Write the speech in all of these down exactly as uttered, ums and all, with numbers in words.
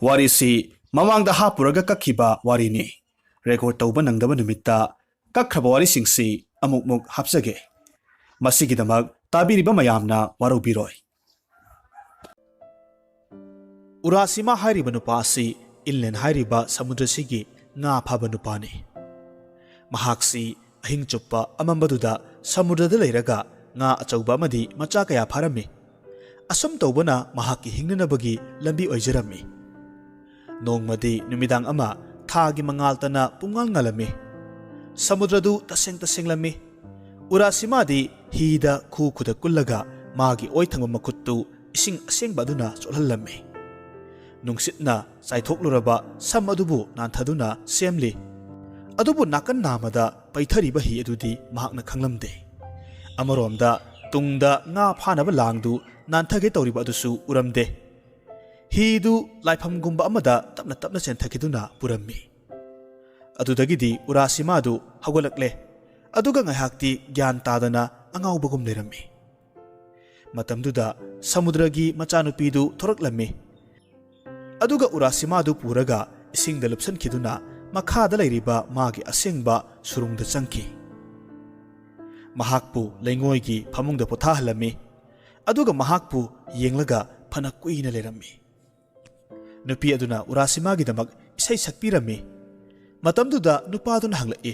ꯋꯥꯔꯤꯁꯤ ꯃꯃꯥꯡꯗ ꯍꯥꯞꯄꯨꯔꯒ ꯀꯛꯈꯤꯕ ꯋꯥꯔꯤꯅꯤ꯫ ꯔꯦꯀꯣꯔꯗ ꯇꯧꯕ ꯅꯪꯗꯕ ꯅꯨꯃꯤꯠꯇ ꯀꯛꯈ꯭ꯔꯕ ꯋꯥꯔꯤꯁꯤꯡꯁꯤ ꯑꯃꯨꯛꯃꯨꯛ ꯍꯥꯞꯆꯒꯦ꯫ ꯃꯁꯤꯒꯤꯗꯃꯛ ꯇꯥꯕꯤꯔꯤꯕ ꯃꯌꯥꯝꯅ ꯋꯥꯔꯧꯕꯤꯔꯣꯏ꯫ ꯎꯔꯥꯁꯤꯃꯥ ꯍꯥꯏꯔꯤꯕ ꯅꯨꯄꯥ ꯑꯁꯤ ꯏꯟꯂꯦꯟ ꯍꯥꯏꯔꯤꯕ ꯁꯃꯨꯗ꯭ꯔꯁꯤꯒꯤ ꯉꯥ ꯐꯥꯕ ꯅꯨꯄꯥꯅꯤ꯫ ꯃꯍꯥꯛꯁꯤ ꯑꯍꯤꯡ ꯆꯨꯞꯄ ꯑꯃꯝꯕꯗꯨꯗ ꯁꯃꯨꯗ꯭ꯔꯗ ꯂꯩꯔꯒ ꯉꯥ ꯑꯆꯧꯕ ꯑꯃꯗꯤ ꯃꯆꯥ ꯀꯌꯥ ꯐꯥꯔꯝꯃꯤ꯫ ꯑꯁꯨꯝ ꯇꯧꯕꯅ ꯃꯍꯥꯛꯀꯤ ꯍꯤꯡꯅꯅꯕꯒꯤ ꯂꯝꯕꯤ ꯑꯣꯏꯖꯔꯝꯃꯤ꯫ ꯅꯣꯡꯃꯗꯤ ꯅꯨꯃꯤꯗꯥꯡ ꯑꯃ ꯊꯥꯒꯤ ꯃꯉꯥꯜꯇꯅ ꯄꯨꯡꯉꯥꯜ ꯉꯥꯜꯂꯝꯃꯤ꯫ ꯁꯃꯨꯗ꯭ꯔꯗꯨ ꯇꯁꯦꯡ ꯇꯁꯦꯡꯂꯝꯃꯤ꯫ ꯎꯔꯥꯁꯤꯃꯥꯗꯤ ꯍꯤꯗ ꯈꯨ ꯈꯨꯗ ꯀꯨꯜꯂꯒ ꯃꯥꯒꯤ ꯑꯣꯏ ꯊꯪꯕ ꯃꯈꯨꯠꯇꯨ ꯏꯁꯤꯡ ꯑꯁꯦꯡꯕ ꯑꯗꯨꯅ ꯆꯣꯠꯍꯜꯂꯝꯃꯤ꯫ ꯅꯨꯡꯁꯤꯠꯅ ꯆꯥꯏꯊꯣꯛꯂꯨꯔꯕ ꯁꯝ ꯑꯗꯨꯕꯨ ꯅꯥꯟꯊꯗꯨꯅ ꯁꯦꯝꯂꯤ꯫ ꯑꯗꯨꯕꯨ ꯅꯥꯀꯟ ꯅꯥꯝꯃꯗ ꯄꯩꯊꯔꯤꯕ ꯍꯤ ꯑꯗꯨꯗꯤ ꯃꯍꯥꯛꯅ ꯈꯪꯂꯝꯗꯦ꯫ ꯑꯃꯔꯣꯝꯗ ꯇꯨꯡꯗ ꯉꯥ ꯐꯥꯅꯕ ꯂꯥꯡꯗꯨ ꯅꯥꯟꯊꯒꯦ ꯇꯧꯔꯤꯕ ꯑꯗꯨꯁꯨ ꯎꯔꯝꯗꯦ꯫ ꯍꯤꯗꯨ ꯂꯥꯏꯐꯝꯒꯨꯝꯕ ꯑꯃꯗ ꯇꯞꯅ ꯇꯞꯅ ꯆꯦꯟꯊꯈꯤꯗꯨꯅ ꯄꯨꯔꯝꯃꯤ꯫ ꯑꯗꯨꯗꯒꯤꯗꯤ ꯎꯔꯥꯁꯤꯃꯥꯗꯨ ꯍꯧꯒꯠꯂꯛꯂꯦ꯫ ꯑꯗꯨꯒ ꯉꯥꯏꯍꯥꯛꯇꯤ ꯒ꯭ꯌꯥꯟ ꯇꯥꯗꯅ ꯑꯉꯥꯎꯕꯒꯨꯝ ꯂꯩꯔꯝꯃꯤ꯫ ꯃꯇꯝꯗꯨꯗ ꯁꯃꯨꯗ꯭ꯔꯒꯤ ꯃꯆꯥꯅꯨꯄꯤꯗꯨ ꯊꯣꯔꯛꯂꯝꯃꯤ꯫ ꯑꯗꯨꯒ ꯎꯔꯥꯁꯤꯃꯥꯗꯨ ꯄꯨꯔꯒ ꯏꯁꯤꯡꯗ ꯂꯨꯞꯁꯟꯈꯤꯗꯨꯅ ꯃꯈꯥꯗ ꯂꯩꯔꯤꯕ ꯃꯥꯒꯤ ꯑꯁꯦꯡꯕ ꯁꯨꯔꯨꯡꯗ ꯆꯪꯈꯤ꯫ ꯃꯍꯥꯛꯄꯨ ꯂꯩꯉꯣꯏꯒꯤ ꯐꯃꯨꯡꯗ ꯄꯣꯊꯥꯍꯜꯂꯝꯃꯤ꯫ ꯑꯗꯨꯒ ꯃꯍꯥꯛꯄꯨ ꯌꯦꯡꯂꯒ ꯐꯅ ꯀꯨꯏꯅ ꯂꯩꯔꯝꯃꯤ꯫ ꯅꯨꯄꯤ ꯑꯗꯨꯅ ꯎꯔꯥꯁꯤꯃꯥꯒꯤꯗꯃꯛ ꯏꯁꯩ ꯁꯛꯄꯤꯔꯝꯃꯤ꯫ ꯃꯇꯝꯗꯨꯗ ꯅꯨꯄꯥꯗꯨꯅ ꯍꯪꯂꯛꯏ,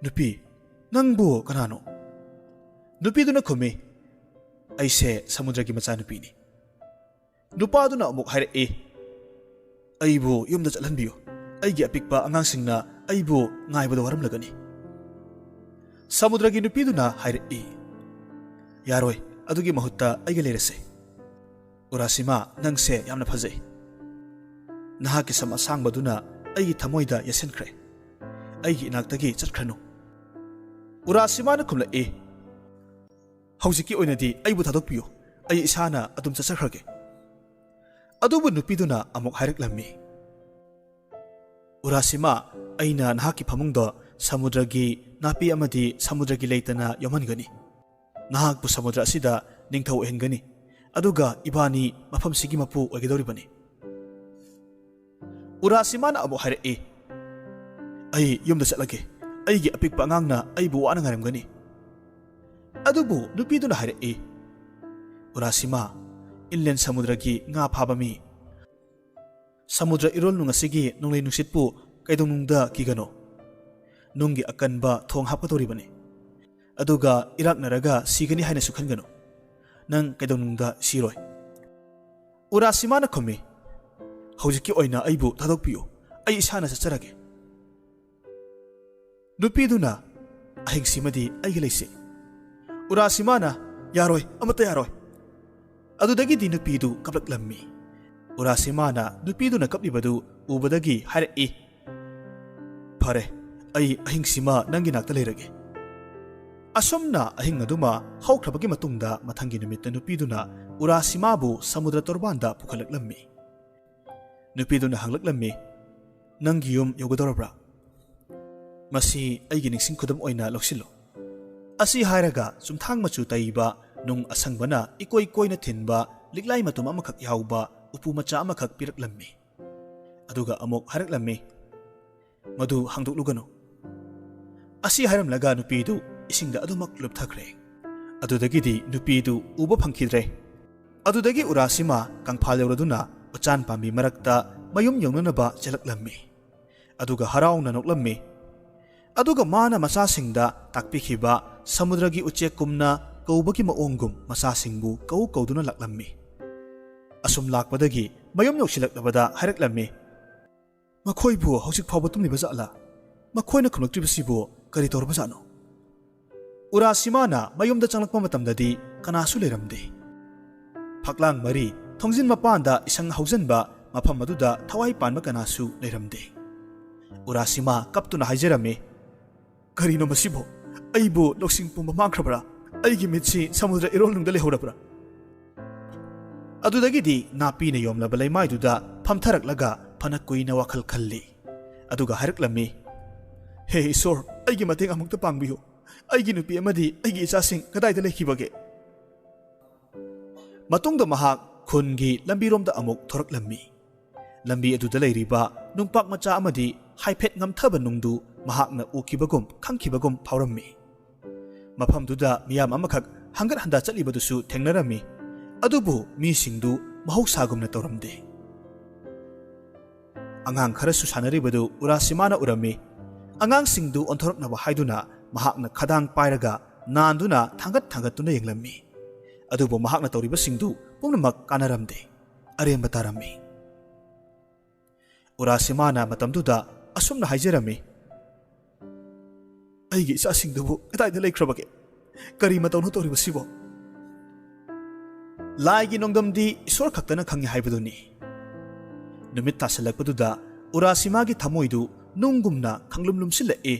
"ꯅꯨꯄꯤ, ꯅꯪꯕꯨ ꯀꯅꯥꯅꯣ?" ꯅꯨꯄꯤꯗꯨꯅ ꯈꯨꯝꯃꯤ, "ꯑꯩꯁꯦ ꯁꯃꯨꯗ꯭ꯔꯒꯤ ꯃꯆꯥꯅꯨꯄꯤꯅꯤ꯫" ꯅꯨꯄꯥꯗꯨꯅ ꯑꯃꯨꯛ ꯍꯥꯏꯔꯛꯏ, "ꯑꯩꯕꯨ ꯌꯨꯝꯗ ꯆꯠꯍꯟꯕꯤꯌꯨ꯫ ꯑꯩꯒꯤ ꯑꯄꯤꯛꯄ ꯑꯉꯥꯡꯁꯤꯡꯅ ꯑꯩꯕꯨ ꯉꯥꯏꯕꯗ ꯋꯥꯔꯝꯂꯒꯅꯤ꯫" ꯁꯃꯨꯗ꯭ꯔꯒꯤ ꯅꯨꯄꯤꯗꯨꯅ ꯍꯥꯏꯔꯛꯏ, "ꯌꯥꯔꯣꯏ, ꯑꯗꯨꯒꯤ ꯃꯍꯨꯠꯇ ꯑꯩꯒ ꯂꯩꯔꯁꯦ꯫ ꯎꯔꯥꯁꯤꯃꯥ, ꯅꯪꯁꯦ ꯌꯥꯝꯅ ꯐꯖꯩ꯫ ꯅꯍꯥꯛꯀꯤ ꯁꯝ ꯑꯁꯥꯡꯕꯗꯨꯅ ꯑꯩꯒꯤ ꯊꯃꯣꯏꯗ ꯌꯦꯠꯁꯤꯟꯈ꯭ꯔꯦ꯫ ꯑꯩꯒꯤ ꯏꯅꯥꯛꯇꯒꯤ ꯆꯠꯈ꯭ꯔꯅꯨ꯫" ꯎꯔꯥꯁꯤꯃꯥꯅ ꯈꯨꯝꯂꯛꯏ, "ꯍꯧꯖꯤꯛꯀꯤ ꯑꯣꯏꯅꯗꯤ ꯑꯩꯕꯨ ꯊꯥꯗꯣꯛꯄꯤꯌꯨ꯫ ꯑꯩ ꯏꯁꯥꯅ ꯑꯗꯨꯝ ꯆꯠꯆꯈ꯭ꯔꯒꯦ꯫" ꯑꯗꯨꯕꯨ ꯅꯨꯄꯤꯗꯨꯅ ꯑꯃꯨꯛ ꯍꯥꯏꯔꯛꯂꯝꯃꯤ, "ꯎꯔꯥꯁꯤꯃꯥ, ꯑꯩꯅ ꯅꯍꯥꯛꯀꯤ ꯐꯃꯨꯡꯗꯣ ꯁꯃꯨꯗ꯭ꯔꯒꯤ ꯅꯥꯄꯤ ꯑꯃꯗꯤ ꯁꯃꯨꯗ꯭ꯔꯒꯤ ꯂꯩꯇꯅ ꯌꯣꯝꯍꯟꯒꯅꯤ꯫ ꯅꯍꯥꯛꯄꯨ ꯁꯃꯨꯗ꯭ꯔ ꯑꯁꯤꯗ ꯅꯤꯡꯊꯧ ꯑꯣꯏꯍꯟꯒꯅꯤ, ꯑꯗꯨꯒ ꯏꯕꯥꯅꯤ ꯃꯐꯝꯁꯤꯒꯤ ꯃꯄꯨ ꯑꯣꯏꯒꯗꯧꯔꯤꯕꯅꯤ꯫" ꯎꯔꯥꯁꯤꯃꯥꯅ ꯑꯃꯨꯛ ꯍꯥꯏꯔꯛꯏ, "ꯑꯩ ꯌꯨꯝꯗ ꯆꯠꯂꯒꯦ꯫ ꯑꯩꯒꯤ ꯑꯄꯤꯛꯄ ꯑꯉꯥꯡꯅ ꯑꯩꯕꯨ ꯋꯥꯅ ꯉꯥꯏꯔꯝꯒꯅꯤ꯫" ꯑꯗꯨꯕꯨ ꯅꯨꯄꯤꯗꯨꯅ ꯍꯥꯏꯔꯛꯏ, "ꯎꯔꯥꯁꯤꯃꯥ, ꯏꯟꯂꯦꯟ ꯁꯃꯨꯗ꯭ꯔꯒꯤ ꯉꯥ ꯐꯥꯕ ꯃꯤ, ꯁꯃꯨꯗ꯭ꯔ ꯏꯔꯣꯜ ꯅꯨꯡ ꯑꯁꯤꯒꯤ ꯅꯣꯡꯂꯩ ꯅꯨꯡꯁꯤꯠꯄꯨ ꯀꯩꯗꯧꯅꯨꯡꯗ ꯀꯤꯒꯅꯨ꯫ ꯅꯨꯡꯒꯤ ꯑꯀꯟꯕ ꯊꯣꯡ ꯍꯥꯞꯀꯗꯧꯔꯤꯕꯅꯤ꯫ ꯑꯗꯨꯒ ꯏꯔꯥꯛꯅꯔꯒ ꯁꯤꯒꯅꯤ ꯍꯥꯏꯅꯁꯨ ꯈꯟꯒꯅꯨ꯫ ꯅꯪ ꯀꯩꯗꯧꯅꯨꯡꯗ ꯁꯤꯔꯣꯏ꯫" ꯎꯔꯥꯁꯤꯃꯥꯅ ꯈꯨꯝꯃꯤ, "ꯍꯧꯖꯤꯛꯀꯤ ꯑꯣꯏꯅ ꯑꯩꯕꯨ ꯊꯥꯗꯣꯛꯄꯤꯌꯨ꯫ ꯑꯩ ꯏꯁꯥꯅ ꯆꯠꯆꯔꯒꯦ꯫" ꯅꯨꯄꯤꯗꯨꯅ, "ꯑꯍꯤꯡꯁꯤꯃꯗꯤ ꯑꯩꯒꯤ ꯂꯩꯁꯤ꯫" ꯎꯔꯥꯁꯤꯃꯥꯅ, "ꯌꯥꯔꯣꯏ, ꯑꯃꯠꯇ ꯌꯥꯔꯣꯏ꯫" ꯑꯗꯨꯗꯒꯤꯗꯤ ꯅꯨꯄꯤꯗꯨ ꯀꯞꯂꯛꯂꯝꯃꯤ꯫ ꯎꯔꯥꯁꯤꯃꯥꯅ ꯅꯨꯄꯤꯗꯨꯅ ꯀꯞꯂꯤꯕꯗꯨ ꯎꯕꯗꯒꯤ ꯍꯥꯏꯔꯛꯏ, "ꯐꯔꯦ, ꯑꯩ ꯑꯍꯤꯡꯁꯤꯃ ꯅꯪꯒꯤ ꯅꯥꯛꯇ ꯂꯩꯔꯒꯦ꯫" ꯑꯁꯨꯝꯅ ꯑꯍꯤꯡ ꯑꯗꯨꯃ ꯍꯧꯈ꯭ꯔꯕꯒꯤ ꯃꯇꯨꯡꯗ, ꯃꯊꯪꯒꯤ ꯅꯨꯃꯤꯠꯇ ꯅꯨꯄꯤꯗꯨꯅ ꯎꯔꯥꯁꯤꯃꯥꯕꯨ ꯁꯃꯨꯗ꯭ꯔ ꯇꯣꯔꯕꯥꯟꯗ ꯄꯨꯈꯠꯂꯛꯂꯝꯃꯤ꯫ ꯅꯨꯄꯤꯗꯨꯅ ꯍꯪꯂꯛꯂꯝꯃꯤ, "ꯅꯪꯒꯤ ꯌꯨꯝ ꯌꯧꯒꯗꯧꯔꯕ꯭ꯔꯥ? ꯃꯁꯤ ꯑꯩꯒꯤ ꯅꯤꯡꯁꯤꯡ ꯈꯨꯗꯝ ꯑꯣꯏꯅ ꯂꯧꯁꯤꯜꯂꯨ꯫" ꯑꯁꯤ ꯍꯥꯏꯔꯒ ꯆꯨꯝꯊꯥꯡ ꯃꯆꯨ ꯇꯩꯕ ꯅꯨꯡ ꯑꯁꯪꯕꯅ ꯏꯀꯣꯏ ꯀꯣꯏꯅ ꯊꯤꯟꯕ ꯂꯤꯛꯂꯥꯏ ꯃꯇꯨꯝ ꯑꯃꯈꯛ ꯌꯥꯎꯕ ꯎꯄꯨ ꯃꯆꯥ ꯑꯃꯈꯛ ꯄꯤꯔꯛꯂꯝꯃꯤ꯫ ꯑꯗꯨꯒ ꯑꯃꯨꯛ ꯍꯥꯏꯔꯛꯂꯝꯃꯤ, "ꯃꯗꯨ ꯍꯥꯡꯗꯣꯛꯂꯨꯒꯅꯨ꯫" ꯑꯁꯤ ꯍꯥꯏꯔꯝꯂꯒ ꯅꯨꯄꯤꯗꯨ ꯏꯁꯤꯡꯗ ꯑꯗꯨꯃꯛ ꯂꯨꯞꯊꯈ꯭ꯔꯦ꯫ ꯑꯗꯨꯗꯒꯤꯗꯤ ꯅꯨꯄꯤꯗꯨ ꯎꯕ ꯐꯪꯈꯤꯗ꯭ꯔꯦ꯫ ꯑꯗꯨꯗꯒꯤ ꯎꯔꯥꯁꯤꯃꯥ ꯀꯪꯐꯥꯜ ꯌꯧꯔꯗꯨꯅ ꯎꯆꯥꯟ ꯄꯥꯝꯕꯤ ꯃꯔꯛꯇ ꯃꯌꯨꯝ ꯌꯧꯅꯅꯕ ꯆꯦꯜꯂꯛꯂꯝꯃꯤ꯫ ꯑꯗꯨꯒ ꯍꯔꯥꯎꯅ ꯅꯣꯛꯂꯝꯃꯤ꯫ ꯑꯗꯨꯒ ꯃꯥꯅ ꯃꯆꯥꯁꯤꯡꯗ ꯇꯥꯛꯄꯤꯈꯤꯕ ꯁꯃꯨꯗ꯭ꯔꯒꯤ ꯎꯆꯦꯛꯀꯨꯝꯅ ꯀꯧꯕꯒꯤ ꯃꯑꯣꯡꯒꯨꯝ ꯃꯆꯥꯁꯤꯡꯕꯨ ꯀꯧ ꯀꯧꯗꯨꯅ ꯂꯥꯛꯂꯝꯃꯤ꯫ ꯑꯁꯨꯝ ꯂꯥꯛꯄꯗꯒꯤ ꯃꯌꯨꯝ ꯌꯧꯁꯤꯜꯂꯛꯂꯕꯗ ꯍꯥꯏꯔꯛꯂꯝꯃꯤ, "ꯃꯈꯣꯏꯕꯨ ꯍꯧꯖꯤꯛ ꯐꯥꯎꯕ ꯇꯨꯝꯂꯤꯕ ꯖꯥꯠꯂꯥ? ꯃꯈꯣꯏꯅ ꯈꯨꯝꯂꯛꯇ꯭ꯔꯤꯕꯁꯤꯕꯨ ꯀꯔꯤ ꯇꯧꯔꯕ ꯖꯥꯠꯅꯣ?" ꯎꯔꯥꯁꯤꯃꯥꯅ ꯃꯌꯨꯝꯗ ꯆꯪꯂꯛꯄ ꯃꯇꯝꯗꯗꯤ ꯀꯅꯥꯁꯨ ꯂꯩꯔꯝꯗꯦ꯫ ꯐꯛꯂꯥꯡ ꯃꯔꯤ, ꯊꯣꯡꯖꯤꯟ ꯃꯄꯥꯟꯗ ꯏꯁꯪ ꯍꯧꯖꯤꯟꯕ ꯃꯐꯝ ꯑꯗꯨꯗ ꯊꯋꯥꯏ ꯄꯥꯟꯕ ꯀꯅꯥꯁꯨ ꯂꯩꯔꯝꯗꯦ꯫ ꯎꯔꯥꯁꯤꯃꯥ ꯀꯞꯇꯨꯅ ꯍꯥꯏꯖꯔꯝꯃꯤ, "ꯀꯔꯤꯅꯣ ꯃꯁꯤꯕꯨ? ꯑꯩꯕꯨ ꯂꯧꯁꯤꯡ ꯄꯨꯝꯕ ꯃꯥꯡꯈ꯭ꯔꯕ꯭ꯔꯥ? ꯑꯩꯒꯤ ꯃꯤꯠꯁꯤ ꯁꯃꯨꯗ꯭ꯔ ꯏꯔꯣꯜꯅꯨꯡꯗ ꯂꯩꯍꯧꯔꯕ꯭ꯔꯥ?" ꯑꯗꯨꯗꯒꯤꯗꯤ ꯅꯥꯄꯤꯅ ꯌꯣꯝꯂꯕ ꯂꯩꯃꯥꯏꯗꯨꯗ ꯐꯝꯊꯔꯛꯂꯒ ꯐꯅ ꯀꯨꯏꯅ ꯋꯥꯈꯜ ꯈꯜꯂꯤ꯫ ꯑꯗꯨꯒ ꯍꯥꯏꯔꯛꯂꯝꯃꯤ, "ꯍꯦ ꯏꯁꯣꯔ, ꯑꯩꯒꯤ ꯃꯇꯦꯡ ꯑꯃꯨꯛꯇ ꯄꯥꯡꯕꯤꯌꯨ꯫ ꯑꯩꯒꯤ ꯅꯨꯄꯤ ꯑꯃꯗꯤ ꯑꯩꯒꯤ ꯏꯆꯥꯁꯤꯡ ꯀꯗꯥꯏꯗ ꯂꯩꯈꯤꯕꯒꯦ?" ꯃꯇꯨꯡꯗ ꯃꯍꯥꯛ ꯈꯨꯟꯒꯤ ꯂꯝꯕꯤꯔꯣꯝꯗ ꯑꯃꯨꯛ ꯊꯣꯔꯛꯂꯝꯃꯤ꯫ ꯂꯝꯕꯤ ꯑꯗꯨꯗ ꯂꯩꯔꯤꯕ ꯅꯨꯡꯄꯥꯛ ꯃꯆꯥ ꯑꯃꯗꯤ ꯍꯥꯏꯐꯦꯠ ꯉꯝꯊꯕ ꯅꯨꯡꯗꯨ ꯃꯍꯥꯛꯅ ꯎꯈꯤꯕꯒꯨꯝ ꯈꯪꯈꯤꯕꯒꯨꯝ ꯐꯥꯎꯔꯝꯃꯤ꯫ ꯃꯐꯝꯗꯨꯗ ꯃꯤꯌꯥꯝ ꯑꯃꯈꯛ ꯍꯪꯒꯠ ꯍꯟꯗ ꯆꯠꯂꯤꯕꯗꯨꯁꯨ ꯊꯦꯡꯅꯔꯝꯃꯤ꯫ ꯑꯗꯨꯕꯨ ꯃꯤꯁꯤꯡꯗꯨ ꯃꯍꯧꯁꯥꯒꯨꯝꯅ ꯇꯧꯔꯝꯗꯦ꯫ ꯑꯉꯥꯡ ꯈꯔꯁꯨ ꯁꯥꯟꯅꯔꯤꯕꯗꯨ ꯎꯔꯥꯁꯤꯃꯥꯅ ꯎꯔꯝꯃꯤ꯫ ꯑꯉꯥꯡꯁꯤꯡꯗꯨ ꯑꯣꯟꯊꯣꯔꯛꯅꯕ ꯍꯥꯏꯗꯨꯅ ꯃꯍꯥꯛꯅ ꯈꯗꯥꯡ ꯄꯥꯏꯔꯒ ꯅꯥꯟꯗꯨꯅ ꯊꯥꯡꯒꯠ ꯊꯥꯡꯒꯠꯇꯨꯅ ꯌꯦꯡꯂꯝꯃꯤ꯫ ꯑꯗꯨꯕꯨ ꯃꯍꯥꯛꯅ ꯇꯧꯔꯤꯕꯁꯤꯡꯗꯨ ꯄꯨꯝꯅꯃꯛ ꯀꯥꯟꯅꯔꯝꯗꯦ꯫ ꯑꯔꯦꯝꯕ ꯇꯥꯔꯝꯃꯤ꯫ ꯎꯔꯥꯁꯤꯃꯥꯅ ꯃꯇꯝꯗꯨꯗ ꯑꯁꯨꯝꯅ ꯍꯥꯏꯖꯔꯝꯃꯤ, "ꯑꯩꯒꯤ ꯏꯆꯥꯁꯤꯡꯗꯨꯕꯨ ꯀꯗꯥꯏꯗ ꯂꯩꯈ꯭ꯔꯕꯒꯦ? ꯀꯔꯤ ꯃꯇꯧꯅꯣ ꯇꯧꯔꯤꯕꯁꯤꯕꯣ?" ꯂꯥꯏꯒꯤ ꯅꯣꯡꯗꯝꯗꯤ ꯏꯁꯣꯔ ꯈꯛꯇꯅ ꯈꯪꯉꯤ ꯍꯥꯏꯕꯗꯨꯅꯤ꯫ ꯅꯨꯃꯤꯠ ꯇꯥꯁꯤꯜꯂꯛꯄꯗꯨꯗ ꯎꯔꯥꯁꯤꯃꯥꯒꯤ ꯊꯃꯣꯏꯗꯨ ꯅꯨꯡꯒꯨꯝꯅ ꯈꯪꯂꯨꯝ ꯂꯨꯝꯁꯤꯜꯂꯛꯏ꯫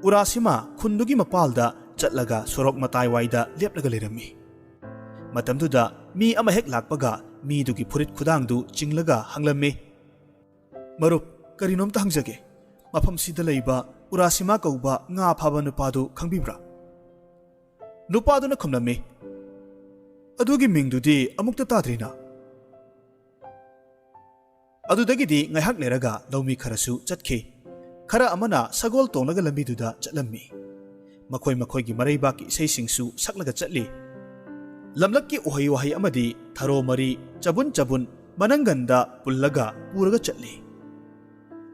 ꯎꯔꯥꯁꯤꯃꯥ ꯈꯨꯟꯗꯨꯒꯤ ꯃꯄꯥꯜꯗ ꯆꯠꯂꯒ ꯁꯣꯔꯣꯛ ꯃꯇꯥꯏꯋꯥꯏꯗ ꯂꯦꯞꯂꯒ ꯂꯩꯔꯝꯃꯤ꯫ ꯃꯇꯝꯗꯨꯗ ꯃꯤ ꯑꯃ ꯍꯦꯛ ꯂꯥꯛꯄꯒ ꯃꯤꯗꯨꯒꯤ ꯐꯨꯔꯤꯠ ꯈꯨꯗꯥꯡꯗꯨ ꯆꯤꯡꯂꯒ ꯍꯪꯂꯝꯃꯤ, "ꯃꯔꯨꯞ, ꯀꯔꯤꯅꯣꯝꯇ ꯍꯪꯖꯒꯦ꯫ ꯃꯐꯝꯁꯤꯗ ꯂꯩꯕ ꯎꯔꯥꯁꯤꯃꯥ ꯀꯧꯕ ꯉꯥ ꯐꯥꯕ ꯅꯨꯄꯥꯗꯨ ꯈꯪꯕꯤꯕ꯭ꯔꯥ?" ꯅꯨꯄꯥꯗꯨꯅ ꯈꯨꯝꯂꯝꯃꯤ, "ꯑꯗꯨꯒꯤ ꯃꯤꯡꯗꯨꯗꯤ ꯑꯃꯨꯛꯇ ꯇꯥꯗ꯭ꯔꯤꯅ꯫" ꯑꯗꯨꯗꯒꯤꯗꯤ ꯉꯥꯏꯍꯥꯛ ꯂꯩꯔꯒ ꯂꯧꯃꯤ ꯈꯔꯁꯨ ꯆꯠꯈꯤ꯫ ꯈꯔ ꯑꯃꯅ ꯁꯒꯣꯜ ꯇꯣꯡꯂꯒ ꯂꯝꯕꯤꯗꯨꯗ ꯆꯠꯂꯝꯃꯤ꯫ ꯃꯈꯣꯏ ꯃꯈꯣꯏꯒꯤ ꯃꯔꯩꯕꯥꯛꯀꯤ ꯏꯁꯩꯁꯤꯡꯁꯨ ꯁꯛꯂꯒ ꯆꯠꯂꯤ꯫ ꯂꯝꯂꯛꯀꯤ ꯎꯍꯩ ꯋꯥꯍꯩ ꯑꯃꯗꯤ ꯊꯔꯣ ꯃꯔꯤ ꯆꯕꯨꯟ ꯆꯕꯨꯟ ꯃꯅꯪꯒꯟꯗ ꯄꯨꯜꯂꯒ ꯄꯨꯔꯒ ꯆꯠꯂꯤ꯫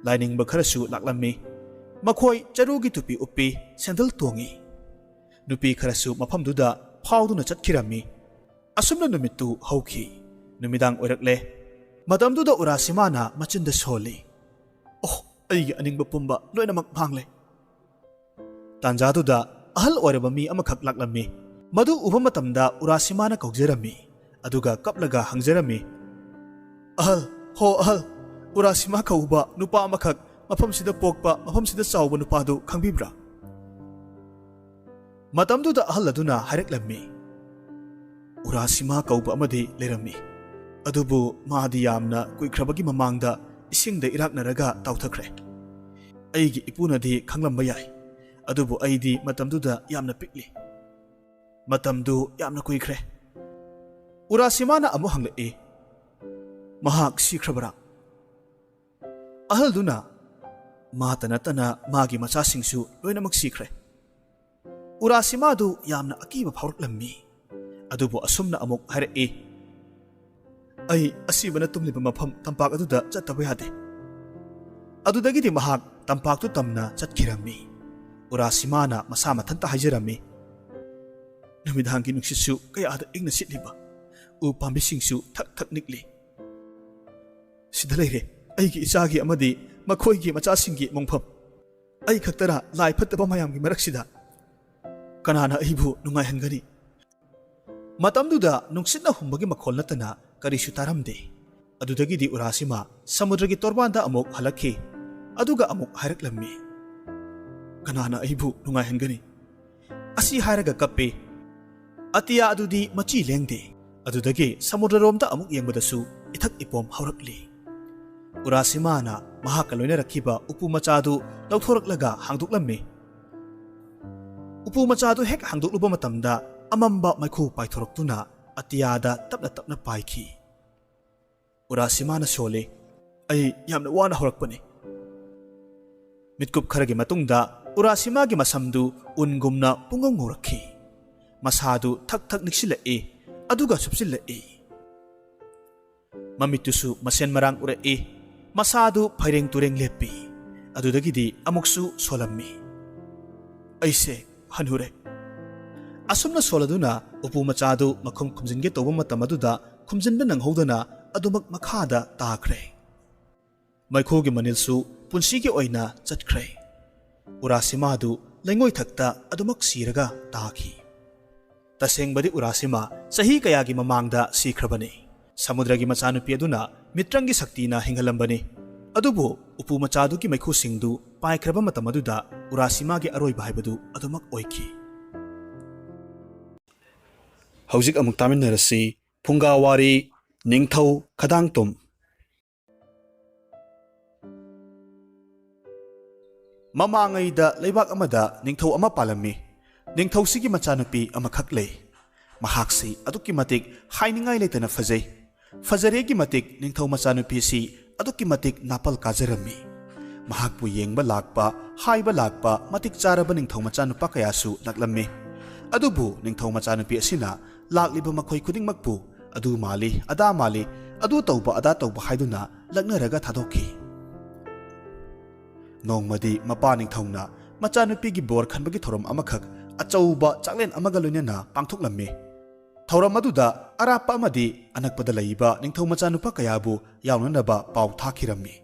ꯂꯥꯏꯅꯤꯡꯕ ꯈꯔꯁꯨ ꯂꯥꯛꯂꯝꯃꯤ꯫ ꯃꯈꯣꯏ ꯆꯔꯨꯒꯤ ꯇꯨꯄꯤ ꯎꯞꯄꯤ, ꯁꯦꯟꯗꯜ ꯇꯣꯡꯉꯤ꯫ ꯅꯨꯄꯤ ꯈꯔꯁꯨ ꯃꯐꯝꯗꯨꯗ ꯐꯥꯎꯗꯨꯅ ꯆꯠꯈꯤꯔꯝꯃꯤ꯫ ꯑꯁꯨꯝꯅ ꯅꯨꯃꯤꯠꯇꯨ ꯍꯧꯈꯤ꯫ ꯅꯨꯃꯤꯗꯥꯡ ꯑꯣꯏꯔꯛꯂꯦ꯫ ꯃꯇꯝꯗꯨꯗ ꯎꯔꯥꯁꯤꯃꯥꯅ ꯃꯆꯤꯟꯗ ꯁꯣꯜꯂꯤ, "ꯑꯣ, ꯑꯩꯒꯤ ꯑꯅꯤꯡꯕ ꯄꯨꯝꯕ ꯂꯣꯏꯅꯃꯛ ꯃꯥꯡꯂꯦ!" ꯇꯥꯟꯖꯥꯗꯨꯗ ꯑꯍꯜ ꯑꯣꯏꯔꯕ ꯃꯤ ꯑꯃꯈꯛ ꯂꯥꯛꯂꯝꯃꯤ꯫ ꯃꯗꯨ ꯎꯕ ꯃꯇꯝꯗ ꯎꯔꯥꯁꯤꯃꯥꯅ ꯀꯧꯖꯔꯝꯃꯤ꯫ ꯑꯗꯨꯒ ꯀꯞꯂꯒ ꯍꯪꯖꯔꯝꯃꯤ, "ꯑꯍꯜ, ꯍꯣ ꯑꯍꯜ, ꯎꯔꯥꯁꯤꯃꯥ ꯀꯧꯕ ꯅꯨꯄꯥ ꯑꯃꯈꯛ ꯃꯐꯝꯁꯤꯗ ꯄꯣꯛꯄ, ꯃꯐꯝꯁꯤꯗ ꯆꯥꯎꯕ ꯅꯨꯄꯥꯗꯨ ꯈꯪꯕꯤꯕ꯭ꯔꯥ?" ꯃꯇꯝꯗꯨꯗ ꯑꯍꯜ ꯑꯗꯨꯅ ꯍꯥꯏꯔꯛꯂꯝꯃꯤ, "ꯎꯔꯥꯁꯤꯃꯥ ꯀꯧꯕ ꯑꯃꯗꯤ ꯂꯩꯔꯝꯃꯤ, ꯑꯗꯨꯕꯨ ꯃꯥꯗꯤ ꯌꯥꯝꯅ ꯀꯨꯏꯈ꯭ꯔꯕꯒꯤ ꯃꯃꯥꯡꯗ ꯏꯁꯤꯡꯗ ꯏꯔꯥꯛꯅꯔꯒ ꯇꯥꯎꯊꯈ꯭ꯔꯦ꯫ ꯑꯩꯒꯤ ꯏꯄꯨꯅꯗꯤ ꯈꯪꯂꯝꯕ ꯌꯥꯏ, ꯑꯗꯨꯕꯨ ꯑꯩꯗꯤ ꯃꯇꯝꯗꯨꯗ ꯌꯥꯝꯅ ꯄꯤꯛꯂꯤ꯫ ꯃꯇꯝꯗꯨ ꯌꯥꯝꯅ ꯀꯨꯏꯈ꯭ꯔꯦ꯫" ꯎꯔꯥꯁꯤꯃꯥꯅ ꯑꯃꯨꯛ ꯍꯪꯂꯛꯏ, "ꯃꯍꯥꯛ ꯁꯤꯈ꯭ꯔꯕꯔꯥ?" ꯑꯍꯜꯗꯨꯅ ꯃꯥꯇ ꯅꯠꯇꯅ ꯃꯥꯒꯤ ꯃꯆꯥꯁꯤꯡꯁꯨ ꯂꯣꯏꯅꯃꯛ ꯁꯤꯈ꯭ꯔꯦ꯫ ꯎꯔꯥꯁꯤꯃꯥꯗꯨ ꯌꯥꯝꯅ ꯑꯀꯤꯕ ꯐꯥꯎꯔꯛꯂꯝꯃꯤ꯫ ꯑꯗꯨꯕꯨ ꯑꯁꯨꯝꯅ ꯑꯃꯨꯛ ꯍꯥꯏꯔꯛꯏ, "ꯑꯩ ꯑꯁꯤꯕꯅ ꯇꯨꯝꯂꯤꯕ ꯃꯐꯝ ꯇꯝꯄꯥꯛ ꯑꯗꯨꯗ ꯆꯠꯇꯕ ꯌꯥꯗꯦ"꯫ ꯑꯗꯨꯗꯒꯤꯗꯤ ꯃꯍꯥꯛ ꯇꯝꯄꯥꯛꯇꯨ ꯇꯝꯅ ꯆꯠꯈꯤꯔꯝꯃꯤ꯫ ꯎꯔꯥꯁꯤꯃꯥꯅ ꯃꯁꯥ ꯃꯊꯟꯇ ꯍꯥꯏꯖꯔꯝꯃꯤ, "ꯅꯨꯃꯤꯗꯥꯡꯒꯤ ꯅꯨꯡꯁꯤꯠꯁꯨ ꯀꯌꯥꯗ ꯏꯪꯅ ꯁꯤꯠꯂꯤꯕ, ꯎ ꯄꯥꯝꯕꯤꯁꯤꯡꯁꯨ ꯊꯛ ꯊꯛ ꯅꯤꯛꯂꯤ꯫ ꯁꯤꯗ ꯂꯩꯔꯦ ꯑꯩꯒꯤ ꯏꯆꯥꯒꯤ ꯑꯃꯗꯤ ꯃꯈꯣꯏꯒꯤ ꯃꯆꯥꯁꯤꯡꯒꯤ ꯃꯣꯡꯐꯝ꯫ ꯑꯩ ꯈꯛꯇꯔ ꯂꯥꯏ ꯐꯠꯇꯕ ꯃꯌꯥꯝꯒꯤ ꯃꯔꯛꯁꯤꯗ? ꯀꯅꯥꯅ ꯑꯩꯕꯨ ꯅꯨꯡꯉꯥꯏꯍꯟꯒꯅꯤ?" ꯃꯇꯝꯗꯨꯗ ꯅꯨꯡꯁꯤꯠꯅ ꯍꯨꯝꯕꯒꯤ ꯃꯈꯣꯜ ꯅꯠꯇꯅ ꯀꯔꯤꯁꯨ ꯇꯥꯔꯝꯗꯦ꯫ ꯑꯗꯨꯗꯒꯤꯗꯤ ꯎꯔꯥꯁꯤꯃꯥ ꯁꯃꯨꯗ꯭ꯔꯒꯤ ꯇꯣꯔꯕꯥꯟꯗ ꯑꯃꯨꯛ ꯍꯜꯂꯛꯈꯤ꯫ ꯑꯗꯨꯒ ꯑꯃꯨꯛ ꯍꯥꯏꯔꯛꯂꯝꯃꯤ, "ꯀꯅꯥꯅ ꯑꯩꯕꯨ ꯅꯨꯡꯉꯥꯏꯍꯟꯒꯅꯤ?" ꯑꯁꯤ ꯍꯥꯏꯔꯒ ꯀꯞꯄꯤ꯫ ꯑꯇꯤꯌꯥ ꯑꯗꯨꯗꯤ ꯃꯆꯤ ꯂꯦꯡꯗꯦ꯫ ꯑꯗꯨꯗꯒꯤ ꯁꯃꯨꯗ꯭ꯔꯔꯣꯝꯗ ꯑꯃꯨꯛ ꯌꯦꯡꯕꯗꯁꯨ ꯏꯊꯛ ꯏꯄꯣꯝ ꯍꯧꯔꯛꯂꯤ꯫ ꯎꯔꯥꯁꯤꯃꯥꯅ ꯃꯍꯥꯛꯀ ꯂꯣꯏꯅꯔꯛꯈꯤꯕ ꯎꯄꯨ ꯃꯆꯥꯗꯨ ꯂꯧꯊꯣꯔꯛꯂꯒ ꯍꯥꯡꯗꯣꯛꯂꯝꯃꯤ꯫ ꯎꯄꯨ ꯃꯆꯥꯗꯨ ꯍꯦꯛ ꯍꯥꯡꯗꯣꯛꯂꯨꯕ ꯃꯇꯝꯗ, ꯑꯃꯝꯕ ꯃꯩꯈꯨ ꯄꯥꯏꯊꯣꯔꯛꯇꯨꯅ ꯑꯇꯤꯌꯥꯗ ꯇꯞꯅ ꯇꯞꯅ ꯄꯥꯏꯈꯤ꯫ ꯎꯔꯥꯁꯤꯃꯥꯅ ꯁꯣꯜꯂꯤ, "ꯑꯩ ꯌꯥꯝꯅ ꯋꯥꯅ ꯍꯧꯔꯛꯄꯅꯤ"꯫ ꯃꯤꯠꯀꯨꯞ ꯈꯔꯒꯤ ꯃꯇꯨꯡꯗ ꯎꯔꯥꯁꯤꯃꯥꯒꯤ ꯃꯁꯝꯗꯨ ꯎꯟꯒꯨꯝꯅ ꯄꯨꯡꯉꯧ ꯉꯧꯔꯛꯈꯤ꯫ ꯃꯁꯥꯗꯨ ꯊꯛ ꯊꯛ ꯅꯤꯛꯁꯤꯜꯂꯛꯏ, ꯑꯗꯨꯒ ꯁꯨꯞꯆꯤꯜꯂꯛꯏ꯫ ꯃꯃꯤꯠꯇꯨꯁꯨ ꯃꯁꯦꯟ ꯃꯔꯥꯡ ꯎꯔꯛꯏ꯫ ꯃꯁꯥꯗꯨ ꯐꯩꯔꯦꯡ ꯇꯨꯔꯦꯡ ꯂꯦꯞꯄꯤ꯫ ꯑꯗꯨꯗꯒꯤꯗꯤ ꯑꯃꯨꯛꯁꯨ ꯁꯣꯜꯂꯝꯃꯤ꯫ "ꯑꯩꯁꯦ ꯍꯟꯅꯨꯔꯦ"꯫ ꯑꯁꯨꯝꯅ ꯁꯣꯜꯂꯗꯨꯅ ꯎꯄꯨ ꯃꯆꯥꯗꯨ ꯃꯈꯨꯝ ꯈꯨꯝꯖꯤꯟꯒꯦ ꯇꯧꯕ ꯃꯇꯝ ꯑꯗꯨꯗ ꯈꯨꯝꯖꯤꯟꯕ ꯅꯪꯍꯧꯗꯅ ꯑꯗꯨꯃꯛ ꯃꯈꯥꯗ ꯇꯥꯈ꯭ꯔꯦ꯫ ꯃꯩꯈꯨꯒꯤ ꯃꯅꯤꯜꯁꯨ ꯄꯨꯟꯁꯤꯒꯤ ꯑꯣꯏꯅ ꯆꯠꯈ꯭ꯔꯦ꯫ ꯎꯔꯥꯁꯤꯃꯥꯗꯨ ꯂꯩꯉꯣꯏꯊꯛꯇ ꯑꯗꯨꯃꯛ ꯁꯤꯔꯒ ꯇꯥꯈꯤ꯫ ꯇꯁꯦꯡꯕꯗꯤ ꯎꯔꯥꯁꯤꯃꯥ ꯆꯍꯤ ꯀꯌꯥꯒꯤ ꯃꯃꯥꯡꯗ ꯁꯤꯈ꯭ꯔꯕꯅꯤ꯫ ꯁꯃꯨꯗ꯭ꯔꯒꯤ ꯃꯆꯥꯅꯨꯄꯤ ꯑꯗꯨꯅ ꯃꯤꯇ꯭ꯔꯪꯒꯤ ꯁꯛꯇꯤꯅ ꯍꯤꯡꯍꯜꯂꯝꯕꯅꯤ꯫ ꯑꯗꯨꯕꯨ ꯎꯄꯨ ꯃꯆꯥꯗꯨꯒꯤ ꯃꯩꯈꯨꯁꯤꯡꯗꯨ ꯄꯥꯏꯈ꯭ꯔꯕ ꯃꯇꯝ ꯑꯗꯨꯗ ꯎꯔꯥꯁꯤꯃꯥꯒꯤ ꯑꯔꯣꯏꯕ ꯍꯥꯏꯕꯗꯨ ꯑꯗꯨꯃꯛ ꯑꯣꯏꯈꯤ꯫ ꯍꯧꯖꯤꯛ ꯑꯃꯨꯛ ꯇꯥꯃꯤꯟꯅꯔꯁꯤ ꯐꯨꯡꯒꯥ ꯋꯥꯔꯤ, ꯅꯤꯡꯊꯧ ꯈꯗꯥꯡꯇꯨꯝ꯫ ꯃꯃꯥꯡꯉꯩꯗ ꯂꯩꯕꯥꯛ ꯑꯃꯗ ꯅꯤꯡꯊꯧ ꯑꯃ ꯄꯥꯜꯂꯝꯃꯤ꯫ ꯅꯤꯡꯊꯧꯁꯤꯒꯤ ꯃꯆꯥꯅꯨꯄꯤ ꯑꯃꯈꯛ ꯂꯩ꯫ ꯃꯍꯥꯛꯁꯤ ꯑꯗꯨꯛꯀꯤ ꯃꯇꯤꯛ ꯍꯥꯏꯅꯤꯡꯉꯥꯏ ꯂꯩꯇꯅ ꯐꯖꯩ꯫ ꯐꯖꯔꯦꯒꯤ ꯃꯇꯤꯛ ꯅꯤꯡꯊꯧ ꯃꯆꯥꯅꯨꯄꯤꯁꯤ ꯑꯗꯨꯛꯀꯤ ꯃꯇꯤꯛ ꯅꯥꯄꯜ ꯀꯥꯖꯔꯝꯃꯤ꯫ ꯃꯍꯥꯛꯄꯨ ꯌꯦꯡꯕ ꯂꯥꯛꯄ, ꯍꯥꯏꯕ ꯂꯥꯛꯄ ꯃꯇꯤꯛ ꯆꯥꯔꯕ ꯅꯤꯡꯊꯧ ꯃꯆꯥꯅꯨꯄꯥ ꯀꯌꯥꯁꯨ ꯂꯥꯛꯂꯝꯃꯤ꯫ ꯑꯗꯨꯕꯨ ꯅꯤꯡꯊꯧ ꯃꯆꯥꯅꯨꯄꯤ ꯑꯁꯤꯅ ꯂꯥꯛꯂꯤꯕ ꯃꯈꯣꯏ ꯈꯨꯗꯤꯡꯃꯛꯄꯨ ꯑꯗꯨ ꯃꯥꯜꯂꯤ, ꯑꯗꯥ ꯃꯥꯜꯂꯤ, ꯑꯗꯨ ꯇꯧꯕ, ꯑꯗꯥ ꯇꯧꯕ ꯍꯥꯏꯗꯨꯅ ꯂꯛꯅꯔꯒ ꯊꯥꯗꯣꯛꯈꯤ꯫ ꯅꯣꯡꯃꯗꯤ ꯃꯄꯥ ꯅꯤꯡꯊꯧꯅ ꯃꯆꯥꯅꯨꯄꯤꯒꯤ ꯕꯣꯔ ꯈꯟꯕꯒꯤ ꯊꯧꯔꯝ ꯑꯃꯈꯛ ꯑꯆꯧꯕ ꯆꯥꯛꯂꯦꯟ ꯑꯃꯒ ꯂꯣꯏꯅꯅ ꯄꯥꯡꯊꯣꯛꯂꯝꯃꯤ꯫ ꯊꯧꯔꯝ ꯑꯗꯨꯗ ꯑꯔꯥꯞꯄ ꯑꯃꯗꯤ ꯑꯅꯛꯄꯗ ꯂꯩꯕ ꯅꯤꯡꯊꯧ ꯃꯆꯥꯅꯨꯄꯥ ꯀꯌꯥꯕꯨ ꯌꯥꯎꯅꯅꯕ ꯄꯥꯎ ꯊꯥꯈꯤꯔꯝꯃꯤ꯫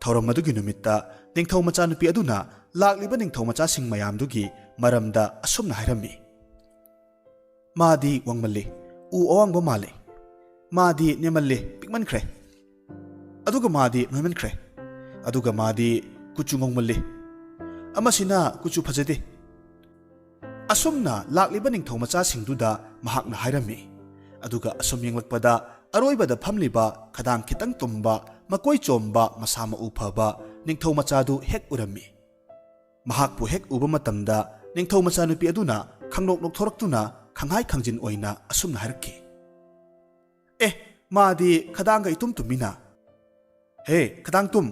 ꯊꯧꯔꯝ ꯑꯗꯨꯒꯤ ꯅꯨꯃꯤꯠꯇ ꯅꯤꯡꯊꯧ ꯃꯆꯥꯅꯨꯄꯤ ꯑꯗꯨꯅ ꯂꯥꯛꯂꯤꯕ ꯅꯤꯡꯊꯧ ꯃꯆꯥꯁꯤꯡ ꯃꯌꯥꯝꯗꯨꯒꯤ ꯃꯔꯝꯗ ꯑꯁꯨꯝꯅ ꯍꯥꯏꯔꯝꯃꯤ: "ꯃꯥꯗꯤ ꯋꯥꯡꯃꯜꯂꯤ, ꯎ ꯑꯋꯥꯡꯕ ꯃꯥꯜꯂꯤ꯫ ꯃꯥꯗꯤ ꯅꯦꯝꯃꯜꯂꯤ, ꯄꯤꯛꯃꯟꯈ꯭ꯔꯦ꯫ ꯑꯗꯨꯒ ꯃꯥꯗꯤ ꯅꯣꯏꯃꯟꯈ꯭ꯔꯦ꯫ ꯑꯗꯨꯒ ꯃꯥꯗꯤ ꯀꯨꯆꯨ ꯉꯧꯃꯜꯂꯤ꯫ ꯑꯃꯁꯤꯅ ꯀꯨꯆꯨ ꯐꯖꯗꯦ"꯫ ꯑꯁꯨꯝꯅ ꯂꯥꯛꯂꯤꯕ ꯅꯤꯡꯊꯧ ꯃꯆꯥꯁꯤꯡꯗꯨꯗ ꯃꯍꯥꯛꯅ ꯍꯥꯏꯔꯝꯃꯤ꯫ ꯑꯗꯨꯒ ꯑꯁꯨꯝ ꯌꯦꯡꯂꯛꯄꯗ ꯑꯔꯣꯏꯕꯗ ꯐꯝꯂꯤꯕ ꯈꯗꯥꯡ ꯈꯤꯇꯪ ꯇꯨꯝꯕ, ꯃꯀꯣꯏ ꯆꯣꯝꯕ, ꯃꯁꯥ ꯃꯎ ꯐꯕ ꯅꯤꯡꯊꯧ ꯃꯆꯥꯗꯨ ꯍꯦꯛ ꯎꯔꯝꯃꯤ꯫ ꯃꯍꯥꯛꯄꯨ ꯍꯦꯛ ꯎꯕ ꯃꯇꯝꯗ ꯅꯤꯡꯊꯧ ꯃꯆꯥꯅꯨꯄꯤ ꯑꯗꯨꯅ ꯈꯪꯅꯣꯛ ꯅꯣꯛꯊꯣꯔꯛꯇꯨꯅ ꯈꯪꯍꯥꯏ ꯈꯪꯖꯤꯟ ꯑꯣꯏꯅ ꯑꯁꯨꯝꯅ ꯍꯥꯏꯔꯛꯈꯤ: "ꯑꯦ, ꯃꯥꯗꯤ ꯈꯗꯥꯡꯒ ꯏꯇꯨꯝ ꯇꯨꯝꯃꯤꯅ꯫ ꯍꯦ, ꯈꯗꯥꯡ ꯇꯨꯝ!"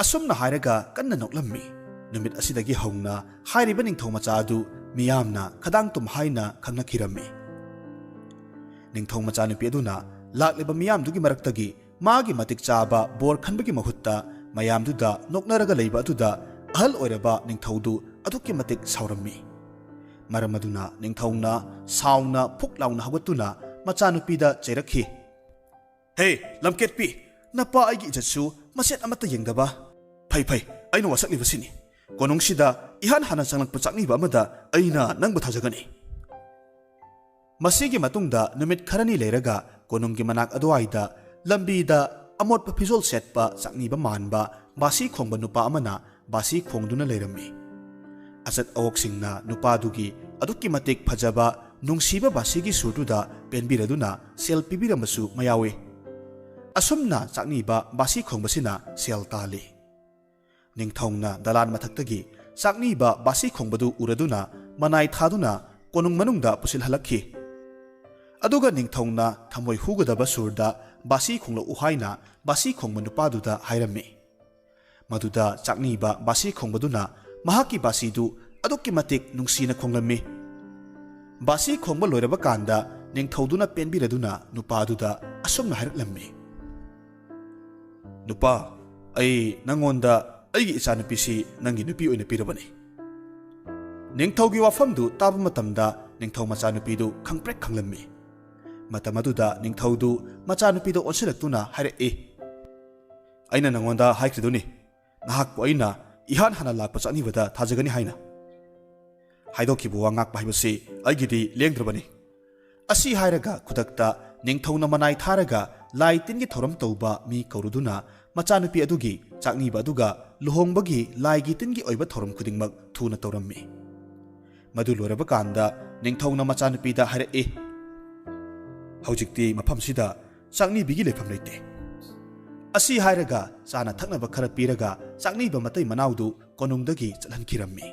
ꯑꯁꯨꯝꯅ ꯍꯥꯏꯔꯒ ꯀꯟꯅ ꯅꯣꯛꯂꯝꯃꯤ꯫ ꯅꯨꯃꯤꯠ ꯑꯁꯤꯗꯒꯤ ꯍꯧꯅ ꯍꯥꯏꯔꯤꯕ ꯅꯤꯡꯊꯧ ꯃꯆꯥ ꯑꯗꯨ ꯃꯤꯌꯥꯝꯅ ꯈꯗꯥꯡ ꯇꯨꯝ ꯍꯥꯏꯅ ꯈꯪꯅꯈꯤꯔꯝꯃꯤ꯫ ꯅꯤꯡꯊꯧ ꯃꯆꯥꯅꯨꯄꯤ ꯑꯗꯨꯅ ꯂꯥꯛꯂꯤꯕ ꯃꯤꯌꯥꯝꯗꯨꯒꯤ ꯃꯔꯛꯇꯒꯤ ꯃꯥꯒꯤ ꯃꯇꯤꯛ ꯆꯥꯕ ꯕꯣꯔ ꯈꯟꯕꯒꯤ ꯃꯍꯨꯠꯇ ꯃꯌꯥꯝꯗꯨꯗ ꯅꯣꯛꯅꯔꯒ ꯂꯩꯕ ꯑꯗꯨꯗ ꯑꯍꯜ ꯑꯣꯏꯔꯕ ꯅꯤꯡꯊꯧꯗꯨ ꯑꯗꯨꯛꯀꯤ ꯃꯇꯤꯛ ꯁꯥꯎꯔꯝꯃꯤ꯫ ꯃꯔꯝ ꯑꯗꯨꯅ ꯅꯤꯡꯊꯧꯅ ꯁꯥꯎꯅ ꯐꯨꯛ ꯂꯥꯎꯅ ꯍꯧꯒꯠꯇꯨꯅ ꯃꯆꯥꯅꯨꯄꯤꯗ ꯆꯩꯔꯛꯈꯤ꯫ "ꯍꯦ, ꯂꯝꯀꯦꯠꯄꯤ, ꯅꯄꯥ ꯑꯩꯒꯤ ꯏꯖꯠꯁꯨ ꯃꯆꯦꯠ ꯑꯃꯠꯇ ꯌꯦꯡꯗꯕ꯫ ꯐꯩ, ꯐꯩ, ꯑꯩꯅ ꯋꯥꯁꯛꯂꯤꯕꯁꯤꯅꯤ꯫ ꯀꯣꯅꯨꯡꯁꯤꯗ ꯏꯍꯥꯟ ꯍꯥꯟꯅ ꯆꯪꯂꯛꯄ ꯆꯥꯛꯅꯤꯕ ꯑꯃꯗ ꯑꯩꯅ ꯅꯪꯕꯨ ꯊꯥꯖꯒꯅꯤ"꯫ ꯃꯁꯤꯒꯤ ꯃꯇꯨꯡꯗ ꯅꯨꯃꯤꯠ ꯈꯔꯅꯤ ꯂꯩꯔꯒ ꯀꯣꯅꯨꯡꯒꯤ ꯃꯅꯥꯛ ꯑꯗꯨꯋꯥꯏꯗ ꯂꯝꯕꯤꯗ ꯑꯃꯣꯠꯄ ꯐꯤꯖꯣꯜ ꯁꯦꯠꯄ ꯆꯥꯛꯅꯤꯕ ꯃꯥꯟꯕ ꯕꯥꯁꯤ ꯈꯣꯡꯕ ꯅꯨꯄꯥ ꯑꯃꯅ ꯕꯥꯁꯤ ꯈꯣꯡꯗꯨꯅ ꯂꯩꯔꯝꯃꯤ꯫ ꯑꯆꯠ ꯑꯋꯣꯛꯁꯤꯡꯅ ꯅꯨꯄꯥꯗꯨꯒꯤ ꯑꯗꯨꯛꯀꯤ ꯃꯇꯤꯛ ꯐꯖꯕ, ꯅꯨꯡꯁꯤꯕ ꯕꯥꯁꯤꯒꯤ ꯁꯨꯔꯗꯨꯗ ꯄꯦꯟꯕꯤꯔꯗꯨꯅ ꯁꯦꯜ ꯄꯤꯕꯤꯔꯝꯕꯁꯨ ꯃꯌꯥꯎꯏ꯫ ꯑꯁꯨꯝꯅ ꯆꯥꯛꯅꯤꯕ ꯕꯥꯁꯤ ꯈꯣꯡꯕꯁꯤꯅ ꯁꯦꯜ ꯇꯥꯜꯂꯤ꯫ ꯅꯤꯡꯊꯧꯅ ꯗꯂꯥꯟ ꯃꯊꯛꯇꯒꯤ ꯆꯥꯛꯅꯤꯕ ꯕꯥꯁꯤ ꯈꯣꯡꯕꯗꯨ ꯎꯔꯗꯨꯅ ꯃꯅꯥꯏ ꯊꯥꯗꯨꯅ ꯀꯣꯅꯨꯡ ꯃꯅꯨꯡꯗ ꯄꯨꯁꯤꯜꯍꯜꯂꯛꯈꯤ꯫ ꯑꯗꯨꯒ ꯅꯤꯡꯊꯧꯅ ꯊꯃꯣꯏ ꯍꯨꯒꯗꯕ ꯁꯨꯔꯗ ꯕꯥꯁꯤ ꯈꯣꯡꯂꯛꯎ ꯍꯥꯏꯅ ꯕꯥꯁꯤ ꯈꯣꯡꯕ ꯅꯨꯄꯥꯗꯨꯗ ꯍꯥꯏꯔꯝꯃꯤ꯫ ꯃꯗꯨꯗ ꯆꯥꯛꯅꯤꯕ ꯕꯥꯁꯤ ꯈꯣꯡꯕꯗꯨꯅ ꯃꯍꯥꯛꯀꯤ ꯕꯥꯁꯤꯗꯨ ꯑꯗꯨꯛꯀꯤ ꯃꯇꯤꯛ ꯅꯨꯡꯁꯤꯅ ꯈꯣꯡꯂꯝꯃꯤ꯫ ꯕꯥꯁꯤ ꯈꯣꯡꯕ ꯂꯣꯏꯔꯕ ꯀꯥꯟꯗ ꯅꯤꯡꯊꯧꯗꯨꯅ ꯄꯦꯟꯕꯤꯔꯗꯨꯅ ꯅꯨꯄꯥꯗꯨꯗ ꯑꯁꯨꯝꯅ ꯍꯥꯏꯔꯛꯂꯝꯃꯤ, "ꯅꯨꯄꯥ, ꯑꯩ ꯅꯪꯉꯣꯟꯗ ꯑꯩꯒꯤ ꯏꯆꯥꯅꯨꯄꯤꯁꯤ ꯅꯪꯒꯤ ꯅꯨꯄꯤ ꯑꯣꯏꯅ ꯄꯤꯔꯕꯅꯤ꯫" ꯅꯤꯡꯊꯧꯒꯤ ꯋꯥꯐꯝꯗꯨ ꯇꯥꯕ ꯃꯇꯝꯗ ꯅꯤꯡꯊꯧ ꯃꯆꯥꯅꯨꯄꯤꯗꯨ ꯈꯪꯄ꯭ꯔꯦꯛ ꯈꯪꯂꯝꯃꯤ꯫ ꯃꯇꯝ ꯑꯗꯨꯗ ꯅꯤꯡꯊꯧꯗꯨ ꯃꯆꯥꯅꯨꯄꯤꯗ ꯑꯣꯟꯁꯤꯜꯂꯛꯇꯨꯅ ꯍꯥꯏꯔꯛꯏ, "ꯑꯩꯅ ꯅꯪꯉꯣꯟꯗ ꯍꯥꯏꯈ꯭ꯔꯤꯗꯨꯅꯤ, ꯅꯍꯥꯛꯄꯨ ꯑꯩꯅ ꯏꯍꯥꯟ ꯍꯥꯟꯅ ꯂꯥꯛꯄ ꯆꯥꯛꯅꯤꯕꯗ ꯊꯥꯖꯒꯅꯤ ꯍꯥꯏꯅ꯫ ꯍꯥꯏꯗꯣꯛꯈꯤꯕ ꯋꯥ ꯉꯥꯛꯄ ꯍꯥꯏꯕꯁꯤ ꯑꯩꯒꯤꯗꯤ ꯂꯦꯡꯗ꯭ꯔꯕꯅꯤ꯫" ꯑꯁꯤ ꯍꯥꯏꯔꯒ ꯈꯨꯗꯛꯇ ꯅꯤꯡꯊꯧꯅ ꯃꯅꯥꯏ ꯊꯥꯔꯒ ꯂꯥꯏ ꯇꯤꯟꯒꯤ ꯊꯧꯔꯝ ꯇꯧꯕ ꯃꯤ ꯀꯧꯔꯨꯗꯨꯅ ꯃꯆꯥꯅꯨꯄꯤ ꯑꯗꯨꯒꯤ ꯆꯥꯛꯅꯤꯕ ꯑꯗꯨꯒ ꯂꯨꯍꯣꯡꯕꯒꯤ ꯂꯥꯏꯒꯤ ꯇꯤꯟꯒꯤ ꯑꯣꯏꯕ ꯊꯧꯔꯝ ꯈꯨꯗꯤꯡꯃꯛ ꯊꯨꯅ ꯇꯧꯔꯝꯃꯤ꯫ ꯃꯗꯨ ꯂꯣꯏꯔꯕ ꯀꯥꯟꯗ ꯅꯤꯡꯊꯧꯅ ꯃꯆꯥꯅꯨꯄꯤꯗ ꯍꯥꯏꯔꯛꯏ, "ꯍꯧꯖꯤꯛꯇꯤ ꯃꯐꯝꯁꯤꯗ ꯆꯥꯛꯅꯤꯕꯤꯒꯤ ꯂꯩꯐꯝ ꯂꯩꯇꯦ꯫" ꯑꯁꯤ ꯍꯥꯏꯔꯒ ꯆꯥꯅ ꯊꯛꯅꯕ ꯈꯔ ꯄꯤꯔꯒ ꯆꯥꯛꯅꯤꯕ ꯃꯇꯩ ꯃꯅꯥꯎꯗꯨ ꯀꯣꯅꯨꯡꯗꯒꯤ ꯆꯠꯍꯟꯈꯤꯔꯝꯃꯤ꯫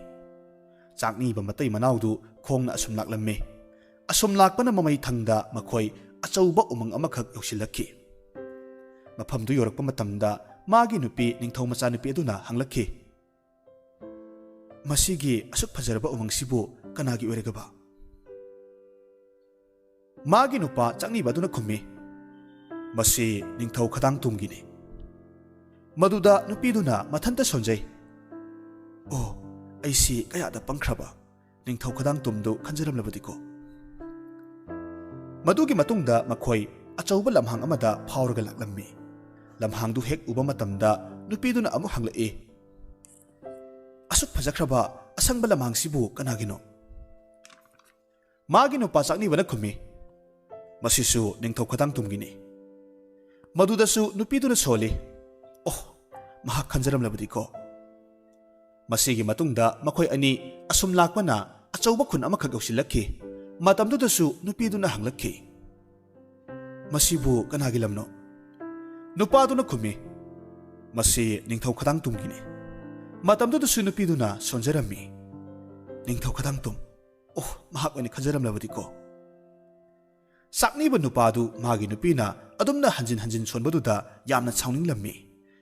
ꯆꯥꯛꯅꯤꯕ ꯃꯇꯩ ꯃꯅꯥꯎꯗꯨ ꯈꯣꯡꯅ ꯑꯁꯨꯝ ꯂꯥꯛꯂꯝꯃꯤ꯫ ꯑꯁꯨꯝ ꯂꯥꯛꯄꯅ ꯃꯃꯩ ꯊꯪꯗ ꯃꯈꯣꯏ ꯑꯆꯧꯕ ꯎꯃꯪ ꯑꯃꯈꯛ ꯌꯧꯁꯤꯜꯂꯛꯈꯤ꯫ ꯃꯐꯝꯗꯨ ꯌꯧꯔꯛꯄ ꯃꯇꯝꯗ ꯃꯥꯒꯤ ꯅꯨꯄꯤ ꯅꯤꯡꯊꯧ ꯃꯆꯥꯅꯨꯄꯤ ꯑꯗꯨꯅ ꯍꯪꯂꯛꯈꯤ, "ꯃꯁꯤꯒꯤ ꯑꯁꯨꯛ ꯐꯖꯔꯕ ꯎꯃꯪꯁꯤꯕꯨ ꯀꯅꯥꯒꯤ ꯑꯣꯏꯔꯒꯕ?" ꯃꯥꯒꯤ ꯅꯨꯄꯥ ꯆꯥꯛꯅꯤꯕ ꯑꯗꯨꯅ ꯈꯨꯝꯃꯤ, "ꯃꯁꯤ ꯅꯤꯡꯊꯧ ꯈꯗꯥꯡ ꯇꯨꯝꯒꯤꯅꯤ꯫" ꯃꯗꯨꯗ ꯅꯨꯄꯤꯗꯨꯅ ꯃꯊꯟꯇ ꯁꯣꯟꯖꯩ, "ꯑꯣ, ꯑꯩꯁꯤ ꯀꯌꯥꯗ ꯄꯪꯈ꯭ꯔꯕ, ꯅꯤꯡꯊꯧ ꯈꯗꯥꯡ ꯇꯨꯝꯗꯨ ꯈꯟꯖꯔꯝꯂꯕꯗꯤꯀꯣ?" ꯃꯗꯨꯒꯤ ꯃꯇꯨꯡꯗ ꯃꯈꯣꯏ ꯑꯆꯧꯕ ꯂꯝꯍꯥꯡ ꯑꯃꯗ ꯐꯥꯎꯔꯒ ꯂꯥꯛꯂꯝꯃꯤ꯫ ꯂꯝꯍꯥꯡꯗꯨ ꯍꯦꯛ ꯎꯕ ꯃꯇꯝꯗ ꯅꯨꯄꯤꯗꯨꯅ ꯑꯃꯨꯛ ꯍꯪꯂꯛꯏ, "ꯑꯁꯨꯛ ꯐꯖꯈ꯭ꯔꯕ ꯑꯁꯪꯕ ꯂꯝꯍꯥꯡꯁꯤꯕꯨ ꯀꯅꯥꯒꯤꯅꯣ?" ꯃꯥꯒꯤ ꯅꯨꯄꯥ ꯆꯥꯛꯅꯤꯕꯅ ꯈꯨꯝꯃꯤ, "ꯃꯁꯤꯁꯨ ꯅꯤꯡꯊꯧ ꯈꯗꯥꯡ ꯇꯨꯝꯒꯤꯅꯤ꯫" ꯃꯗꯨꯗꯁꯨ ꯅꯨꯄꯤꯗꯨꯅ ꯁꯣꯜꯂꯤ, "ꯑꯣ, ꯃꯍꯥꯛ ꯈꯟꯖꯔꯝꯂꯕꯗꯤꯀꯣ?" ꯃꯁꯤꯒꯤ ꯃꯇꯨꯡꯗ ꯃꯈꯣꯏ ꯑꯅꯤ ꯑꯁꯨꯝ ꯂꯥꯛꯄꯅ ꯑꯆꯧꯕ ꯈꯨꯟ ꯑꯃꯈꯛ ꯌꯧꯁꯤꯜꯂꯛꯈꯤ꯫ ꯃꯇꯝꯗꯨꯗꯁꯨ ꯅꯨꯄꯤꯗꯨꯅ ꯍꯪꯂꯛꯈꯤ, "ꯃꯁꯤꯕꯨ ꯀꯅꯥꯒꯤ ꯂꯝꯅꯣ?" ꯅꯨꯄꯥꯗꯨꯅ ꯈꯨꯝꯃꯤ, "ꯃꯁꯤ ꯅꯤꯡꯊꯧ ꯈꯗꯥꯡ ꯇꯨꯝꯒꯤꯅꯤ꯫" ꯃꯇꯝꯗꯨꯗꯁꯨ ꯅꯨꯄꯤꯗꯨꯅ ꯁꯣꯟꯖꯔꯝꯃꯤ, "ꯅꯤꯡꯊꯧ ꯈꯗꯥꯡ ꯇꯨꯝ? ꯑꯣ, ꯃꯍꯥꯛ ꯑꯣꯏꯅ ꯈꯟꯖꯔꯝꯂꯕꯗꯤꯀꯣ?" ꯆꯥꯛꯅꯤꯕ ꯅꯨꯄꯥꯗꯨ ꯃꯥꯒꯤ ꯅꯨꯄꯤꯅ ꯑꯗꯨꯝꯅ ꯍꯟꯖꯤꯟ ꯍꯟꯖꯤꯟ ꯁꯣꯟꯕꯗꯨꯗ ꯌꯥꯝꯅ ꯁꯥꯎꯅꯤꯡꯂꯝꯃꯤ꯫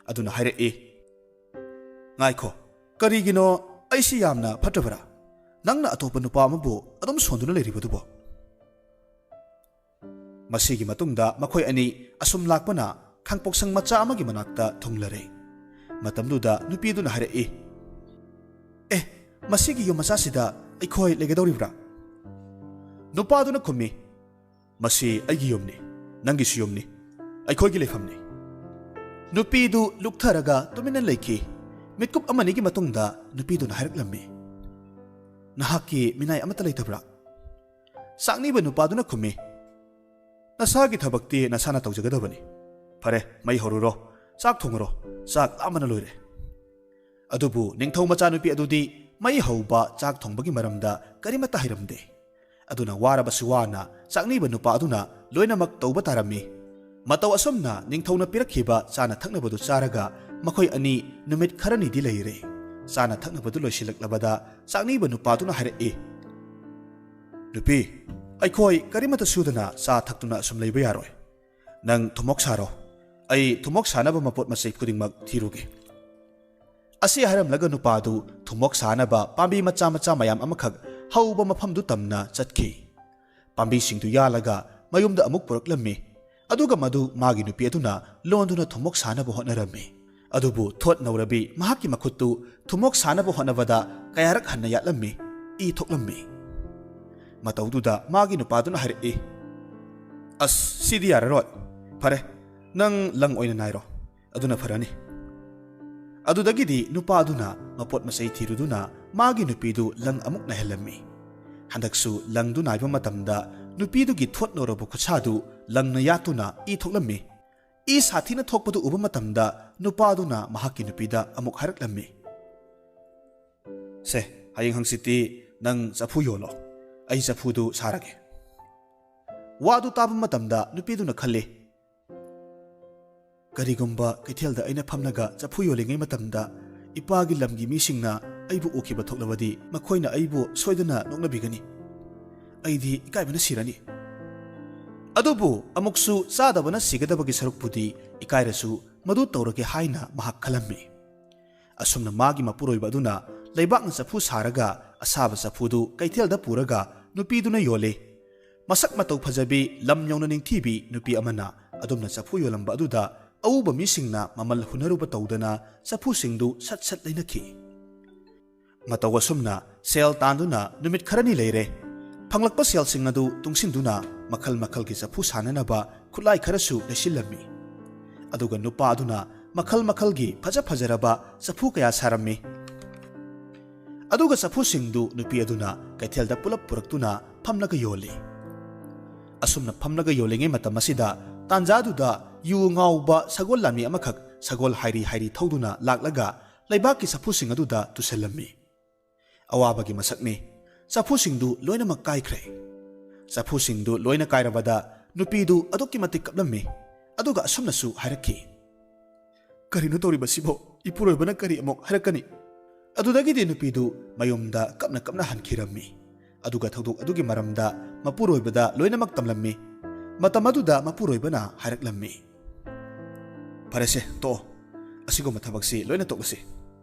ꯑꯗꯨꯅ ꯍꯥꯏꯔꯛꯏ, "ꯉꯥꯏꯈꯣ, ꯀꯔꯤꯒꯤꯅꯣ? ꯑꯩꯁꯤ ꯌꯥꯝꯅ ꯐꯠꯇꯕ꯭ꯔꯥ? ꯅꯪꯅ ꯑꯇꯣꯞꯄ ꯅꯨꯄꯥ ꯑꯃꯕꯨ ꯑꯗꯨꯝ ꯁꯣꯟꯗꯨꯅ ꯂꯩꯔꯤꯕꯗꯨꯕꯣ?" ꯃꯁꯤꯒꯤ ꯃꯇꯨꯡꯗ ꯃꯈꯣꯏ ꯑꯅꯤ ꯑꯁꯨꯝ ꯂꯥꯛꯄꯅ ꯈꯥꯡꯄꯣꯛꯁꯪ ꯃꯆꯥ ꯑꯃꯒꯤ ꯃꯅꯥꯛꯇ ꯊꯨꯡꯂꯔꯦ꯫ ꯃꯇꯝꯗꯨꯗ ꯅꯨꯄꯤꯗꯨꯅ ꯍꯥꯏꯔꯛꯏ, "ꯑꯦ, ꯃꯁꯤꯒꯤ ꯌꯨꯝ ꯃꯆꯥꯁꯤꯗ ꯑꯩꯈꯣꯏ ꯂꯩꯒꯗꯧꯔꯤꯕ꯭ꯔꯥ?" ꯅꯨꯄꯥꯗꯨꯅ ꯈꯨꯝꯃꯤ, "ꯃꯁꯤ ꯑꯩꯒꯤ ꯌꯨꯝꯅꯤ, ꯅꯪꯒꯤꯁꯨ ꯌꯨꯝꯅꯤ, ꯑꯩꯈꯣꯏꯒꯤ ꯂꯩꯐꯝꯅꯤ꯫" ꯅꯨꯄꯤꯗꯨ ꯂꯨꯞꯊꯔꯒ ꯇꯨꯃꯤꯟꯅ ꯂꯩꯈꯤ꯫ ꯃꯤꯠꯀꯨꯞ ꯑꯃꯅꯤꯒꯤ ꯃꯇꯨꯡꯗ ꯅꯨꯄꯤꯗꯨꯅ ꯍꯥꯏꯔꯛꯂꯝꯃꯤ, "ꯅꯍꯥꯛꯀꯤ ꯃꯤꯅꯥꯏ ꯑꯃꯠꯇ ꯂꯩꯇꯕ꯭ꯔꯥ?" ꯆꯥꯛꯅꯤꯕ ꯅꯨꯄꯥꯗꯨꯅ ꯈꯨꯝꯃꯤ, "ꯅꯁꯥꯒꯤ ꯊꯕꯛꯇꯤ ꯅꯁꯥꯅ ꯇꯧꯖꯒꯗꯕꯅꯤ꯫ ꯐꯔꯦ, ꯃꯩ ꯍꯧꯔꯨꯔꯣ, ꯆꯥꯛ ꯊꯣꯡꯉꯨꯔꯣ, ꯆꯥꯛ ꯂꯥꯝꯕꯅ ꯂꯣꯏꯔꯦ꯫" ꯑꯗꯨꯕꯨ ꯅꯤꯡꯊꯧ ꯃꯆꯥꯅꯨꯄꯤ ꯑꯗꯨꯗꯤ ꯃꯩ ꯍꯧꯕ, ꯆꯥꯛ ꯊꯣꯡꯕꯒꯤ ꯃꯔꯝꯗ ꯀꯔꯤꯃꯠꯇ ꯍꯩꯔꯝꯗꯦ꯫ ꯑꯗꯨꯅ ꯋꯥꯔꯕꯁꯨ ꯋꯥꯅ ꯆꯥꯛꯅꯤꯕ ꯅꯨꯄꯥ ꯑꯗꯨꯅ ꯂꯣꯏꯅꯃꯛ ꯇꯧꯕ ꯇꯥꯔꯝꯃꯤ꯫ ꯃꯇꯧ ꯑꯁꯨꯝꯅ ꯅꯤꯡꯊꯧꯅ ꯄꯤꯔꯛꯈꯤꯕ ꯆꯥꯅ ꯊꯛꯅꯕꯗꯨ ꯆꯥꯔꯒ ꯃꯈꯣꯏ ꯑꯅꯤ ꯅꯨꯃꯤꯠ ꯈꯔꯅꯤꯗꯤ ꯂꯩꯔꯦ꯫ ꯆꯥꯅ ꯊꯛꯅꯕꯗꯨ ꯂꯣꯏꯁꯤꯜꯂꯛꯂꯕꯗ ꯆꯥꯛꯅꯤꯕ ꯅꯨꯄꯥꯗꯨꯅ ꯍꯥꯏꯔꯛꯏ, "ꯅꯨꯄꯤ, ꯑꯩꯈꯣꯏ ꯀꯔꯤꯃꯠꯇ ꯁꯨꯗꯅ ꯆꯥ ꯊꯛꯇꯨꯅ ꯑꯁꯨꯝ ꯂꯩꯕ ꯌꯥꯔꯣꯏ꯫ ꯅꯪ ꯊꯨꯝꯃꯣꯛ ꯁꯥꯔꯣ꯫ ꯑꯩ ꯊꯨꯝꯃꯣꯛ ꯁꯥꯅꯕ ꯃꯄꯣꯠ ꯃꯆꯩ ꯈꯨꯗꯤꯡꯃꯛ ꯊꯤꯔꯨꯒꯦ꯫" ꯑꯁꯤ ꯍꯥꯏꯔꯝꯂꯒ ꯅꯨꯄꯥꯗꯨ ꯊꯨꯝꯃꯣꯛ ꯁꯥꯅꯕ ꯄꯥꯝꯕꯤ ꯃꯆꯥ ꯃꯆꯥ ꯃꯌꯥꯝ ꯑꯃꯈꯛ ꯍꯧꯕ ꯃꯐꯝꯗꯨ ꯇꯝꯅ ꯆꯠꯈꯤ꯫ ꯄꯥꯝꯕꯤꯁꯤꯡꯗꯨ ꯌꯥꯜꯂꯒ ꯃꯌꯨꯝꯗ ꯑꯃꯨꯛ ꯄꯨꯔꯛꯂꯝꯃꯤ꯫ ꯑꯗꯨꯒ ꯃꯗꯨ ꯃꯥꯒꯤ ꯅꯨꯄꯤ ꯑꯗꯨꯅ ꯂꯣꯟꯗꯨꯅ ꯊꯨꯝꯃꯣꯛ ꯁꯥꯅꯕ ꯍꯣꯠꯅꯔꯝꯃꯤ꯫ ꯑꯗꯨꯕꯨ ꯊꯣꯠ ꯅꯧꯔꯕꯤ ꯃꯍꯥꯛꯀꯤ ꯃꯈꯨꯠꯇꯨ ꯊꯨꯝꯃꯣꯛ ꯁꯥꯅꯕ ꯍꯣꯠꯅꯕꯗ ꯀꯌꯥꯔꯛ ꯍꯟꯅ ꯌꯥꯠꯂꯝꯃꯤ, ꯏ ꯊꯣꯛꯂꯝꯃꯤ꯫ ꯃꯇꯧꯗꯨꯗ ꯃꯥꯒꯤ ꯅꯨꯄꯥꯗꯨꯅ ꯍꯥꯏꯔꯛꯏ, "ꯑꯁ, ꯁꯤꯗꯤ ꯌꯥꯔꯔꯣꯏ꯫ ꯐꯔꯦ, ꯅꯪ ꯂꯪ ꯑꯣꯏꯅ ꯅꯥꯏꯔꯣ, ꯑꯗꯨꯅ ꯐꯔꯅꯤ꯫" ꯑꯗꯨꯗꯒꯤꯗꯤ ꯅꯨꯄꯥꯗꯨꯅ ꯃꯄꯣꯠ ꯃꯆꯩ ꯊꯤꯔꯨꯗꯨꯅ ꯃꯥꯒꯤ ꯅꯨꯄꯤꯗꯨ ꯂꯪ ꯑꯃꯨꯛ ꯅꯥꯏꯍꯜꯂꯝꯃꯤ꯫ ꯍꯟꯗꯛꯁꯨ ꯂꯪꯗꯨ ꯅꯥꯏꯕ ꯃꯇꯝꯗ ꯅꯨꯄꯤꯗꯨꯒꯤ ꯊꯣꯠ ꯅꯧꯔꯕ ꯈꯨꯠꯁꯥꯗꯨ ꯂꯪꯅ ꯌꯥꯠꯇꯨꯅ ꯏ ꯊꯣꯛꯂꯝꯃꯤ꯫ ꯏ ꯁꯥꯊꯤꯅ ꯊꯣꯛꯄꯗꯨ ꯎꯕ ꯃꯇꯝꯗ ꯅꯨꯄꯥꯗꯨꯅ ꯃꯍꯥꯛꯀꯤ ꯅꯨꯄꯤꯗ ꯑꯃꯨꯛ ꯍꯥꯏꯔꯛꯂꯝꯃꯤ, "ꯁꯦ, ꯍꯌꯦꯡ ꯍꯪꯆꯤꯠꯇꯤ ꯅꯪ ꯆꯐꯨ ꯌꯣꯜꯂꯣ, ꯑꯩ ꯆꯐꯨꯗꯨ ꯁꯥꯔꯒꯦ꯫" ꯋꯥꯗꯨ ꯇꯥꯕ ꯃꯇꯝꯗ ꯅꯨꯄꯤꯗꯨꯅ ꯈꯜꯂꯤ, "ꯀꯔꯤꯒꯨꯝꯕ ꯀꯩꯊꯦꯜꯗ ꯑꯩꯅ ꯐꯝꯂꯒ ꯆꯐꯨ ꯌꯣꯜꯂꯤꯉꯩ ꯃꯇꯝꯗ ꯏꯄꯥꯒꯤ ꯂꯝꯒꯤ ꯃꯤꯁꯤꯡꯅ ꯑꯩꯕꯨ ꯎꯈꯤꯕ ꯊꯣꯛꯂꯕꯗꯤ ꯃꯈꯣꯏꯅ ꯑꯩꯕꯨ ꯁꯣꯏꯗꯅ ꯅꯣꯛꯅꯕꯤꯒꯅꯤ꯫ ꯑꯩꯗꯤ ꯏꯀꯥꯏꯕꯅ ꯁꯤꯔꯅꯤ꯫ ꯑꯗꯨꯕꯨ ꯑꯃꯨꯛꯁꯨ ꯆꯥꯗꯕꯅ ꯁꯤꯒꯗꯕꯒꯤ ꯁꯔꯨꯛꯄꯨꯗꯤ ꯏꯀꯥꯏꯔꯁꯨ ꯃꯗꯨ ꯇꯧꯔꯒꯦ ꯍꯥꯏꯅ ꯃꯍꯥꯛ ꯈꯜꯂꯝꯃꯤ꯫ ꯑꯁꯨꯝꯅ ꯃꯥꯒꯤ ꯃꯄꯨꯔꯣꯏꯕ ꯑꯗꯨꯅ ꯂꯩꯕꯥꯛꯅ ꯆꯐꯨ ꯁꯥꯔꯒ ꯑꯁꯥꯕ ꯆꯐꯨꯗꯨ ꯀꯩꯊꯦꯜꯗ ꯄꯨꯔꯒ ꯅꯨꯄꯤꯗꯨꯅ ꯌꯣꯜꯂꯤ꯫ ꯃꯁꯛ ꯃꯇꯧ ꯐꯖꯕꯤ, ꯂꯝ ꯌꯧꯅ ꯅꯤꯡꯊꯤꯕꯤ ꯅꯨꯄꯤ ꯑꯃꯅ ꯑꯗꯨꯝꯅ ꯆꯐꯨ ꯌꯣꯜꯂꯝꯕ ꯑꯗꯨꯗ ꯑꯎꯕ ꯃꯤꯁꯤꯡꯅ ꯃꯃꯜ ꯍꯨꯟꯅꯔꯨꯕ ꯇꯧꯗꯅ ꯆꯐꯨꯁꯤꯡꯗꯨ ꯁꯠ ꯁꯠ ꯂꯩꯅꯈꯤ꯫ ꯃꯇꯧ ꯑꯁꯨꯝꯅ ꯁꯦꯜ ꯇꯥꯟꯗꯨꯅ ꯅꯨꯃꯤꯠ ꯈꯔꯅꯤ ꯂꯩꯔꯦ꯫ ꯐꯪꯂꯛꯄ ꯁꯦꯜꯁꯤꯡ ꯑꯗꯨ ꯇꯨꯡꯁꯤꯟꯗꯨꯅ ꯃꯈꯜ ꯃꯈꯜꯒꯤ ꯆꯐꯨ ꯁꯥꯅꯅꯕ ꯈꯨꯠꯂꯥꯏ ꯈꯔꯁꯨ ꯂꯩꯁꯤꯜꯂꯝꯃꯤ꯫ ꯑꯗꯨꯒ ꯅꯨꯄꯥ ꯑꯗꯨꯅ ꯃꯈꯜ ꯃꯈꯜꯒꯤ ꯐꯖ ꯐꯖꯔꯕ ꯆꯐꯨ ꯀꯌꯥ ꯁꯥꯔꯝꯃꯤ꯫ ꯑꯗꯨꯒ ꯆꯐꯨꯁꯤꯡꯗꯨ ꯅꯨꯄꯤ ꯑꯗꯨꯅ ꯀꯩꯊꯦꯜꯗ ꯄꯨꯂꯞ ꯄꯨꯔꯛꯇꯨꯅ ꯐꯝꯂꯒ ꯌꯣꯜꯂꯤ꯫ ꯑꯁꯨꯝꯅ ꯐꯝꯂꯒ ꯌꯣꯜꯂꯤꯉꯩ ꯃꯇꯝ ꯑꯁꯤꯗ ꯇꯥꯟꯖꯥꯗꯨꯗ ꯌꯨ ꯉꯥꯎꯕ ꯁꯒꯣꯜ ꯂꯥꯟꯃꯤ ꯑꯃꯈꯛ ꯁꯒꯣꯜ ꯍꯥꯏꯔꯤ ꯍꯥꯏꯔꯤ ꯊꯧꯗꯨꯅ ꯂꯥꯛꯂꯒ ꯂꯩꯕꯥꯛꯀꯤ ꯆꯐꯨꯁꯤꯡ ꯑꯗꯨꯗ ꯇꯨꯁꯤꯜꯂꯝꯃꯤ꯫ ꯑꯋꯥꯕꯒꯤ ꯃꯁꯛꯅꯤ꯫ ꯆꯐꯨꯁꯤꯡꯗꯨ ꯂꯣꯏꯅꯃꯛ ꯀꯥꯏꯈ꯭ꯔꯦ꯫ ꯆꯐꯨꯁꯤꯡꯗꯨ ꯂꯣꯏꯅ ꯀꯥꯏꯔꯕꯗ ꯅꯨꯄꯤꯗꯨ ꯑꯗꯨꯛꯀꯤ ꯃꯇꯤꯛ ꯀꯞꯂꯝꯃꯤ꯫ ꯑꯗꯨꯒ ꯑꯁꯨꯝꯅꯁꯨ ꯍꯥꯏꯔꯛꯈꯤ, "ꯀꯔꯤꯅꯣ ꯇꯧꯔꯤꯕꯁꯤꯕꯣ? ꯏꯄꯨꯔꯣꯏꯕꯅ ꯀꯔꯤ ꯑꯃꯨꯛ ꯍꯥꯏꯔꯛꯀꯅꯤ?" ꯑꯗꯨꯗꯒꯤꯗꯤ ꯅꯨꯄꯤꯗꯨ ꯃꯌꯨꯝꯗ ꯀꯞꯅ ꯀꯞꯅ ꯍꯟꯈꯤꯔꯝꯃꯤ꯫ ꯑꯗꯨꯒ ꯊꯧꯗꯣꯛ ꯑꯗꯨꯒꯤ ꯃꯔꯝꯗ ꯃꯄꯨꯔꯣꯏꯕꯗ ꯂꯣꯏꯅꯃꯛ ꯇꯝꯂꯝꯃꯤ꯫ ꯃꯇꯝ ꯑꯗꯨꯗ ꯃꯄꯨꯔꯣꯏꯕꯅ ꯍꯥꯏꯔꯛꯂꯝꯃꯤ, "ꯐꯔꯦꯁꯦ, ꯇꯣꯛꯑꯣ꯫ ꯑꯁꯤꯒꯨꯝꯕ ꯊꯕꯛꯁꯤ ꯂꯣꯏꯅ ꯇꯣꯛꯂꯁꯤ꯫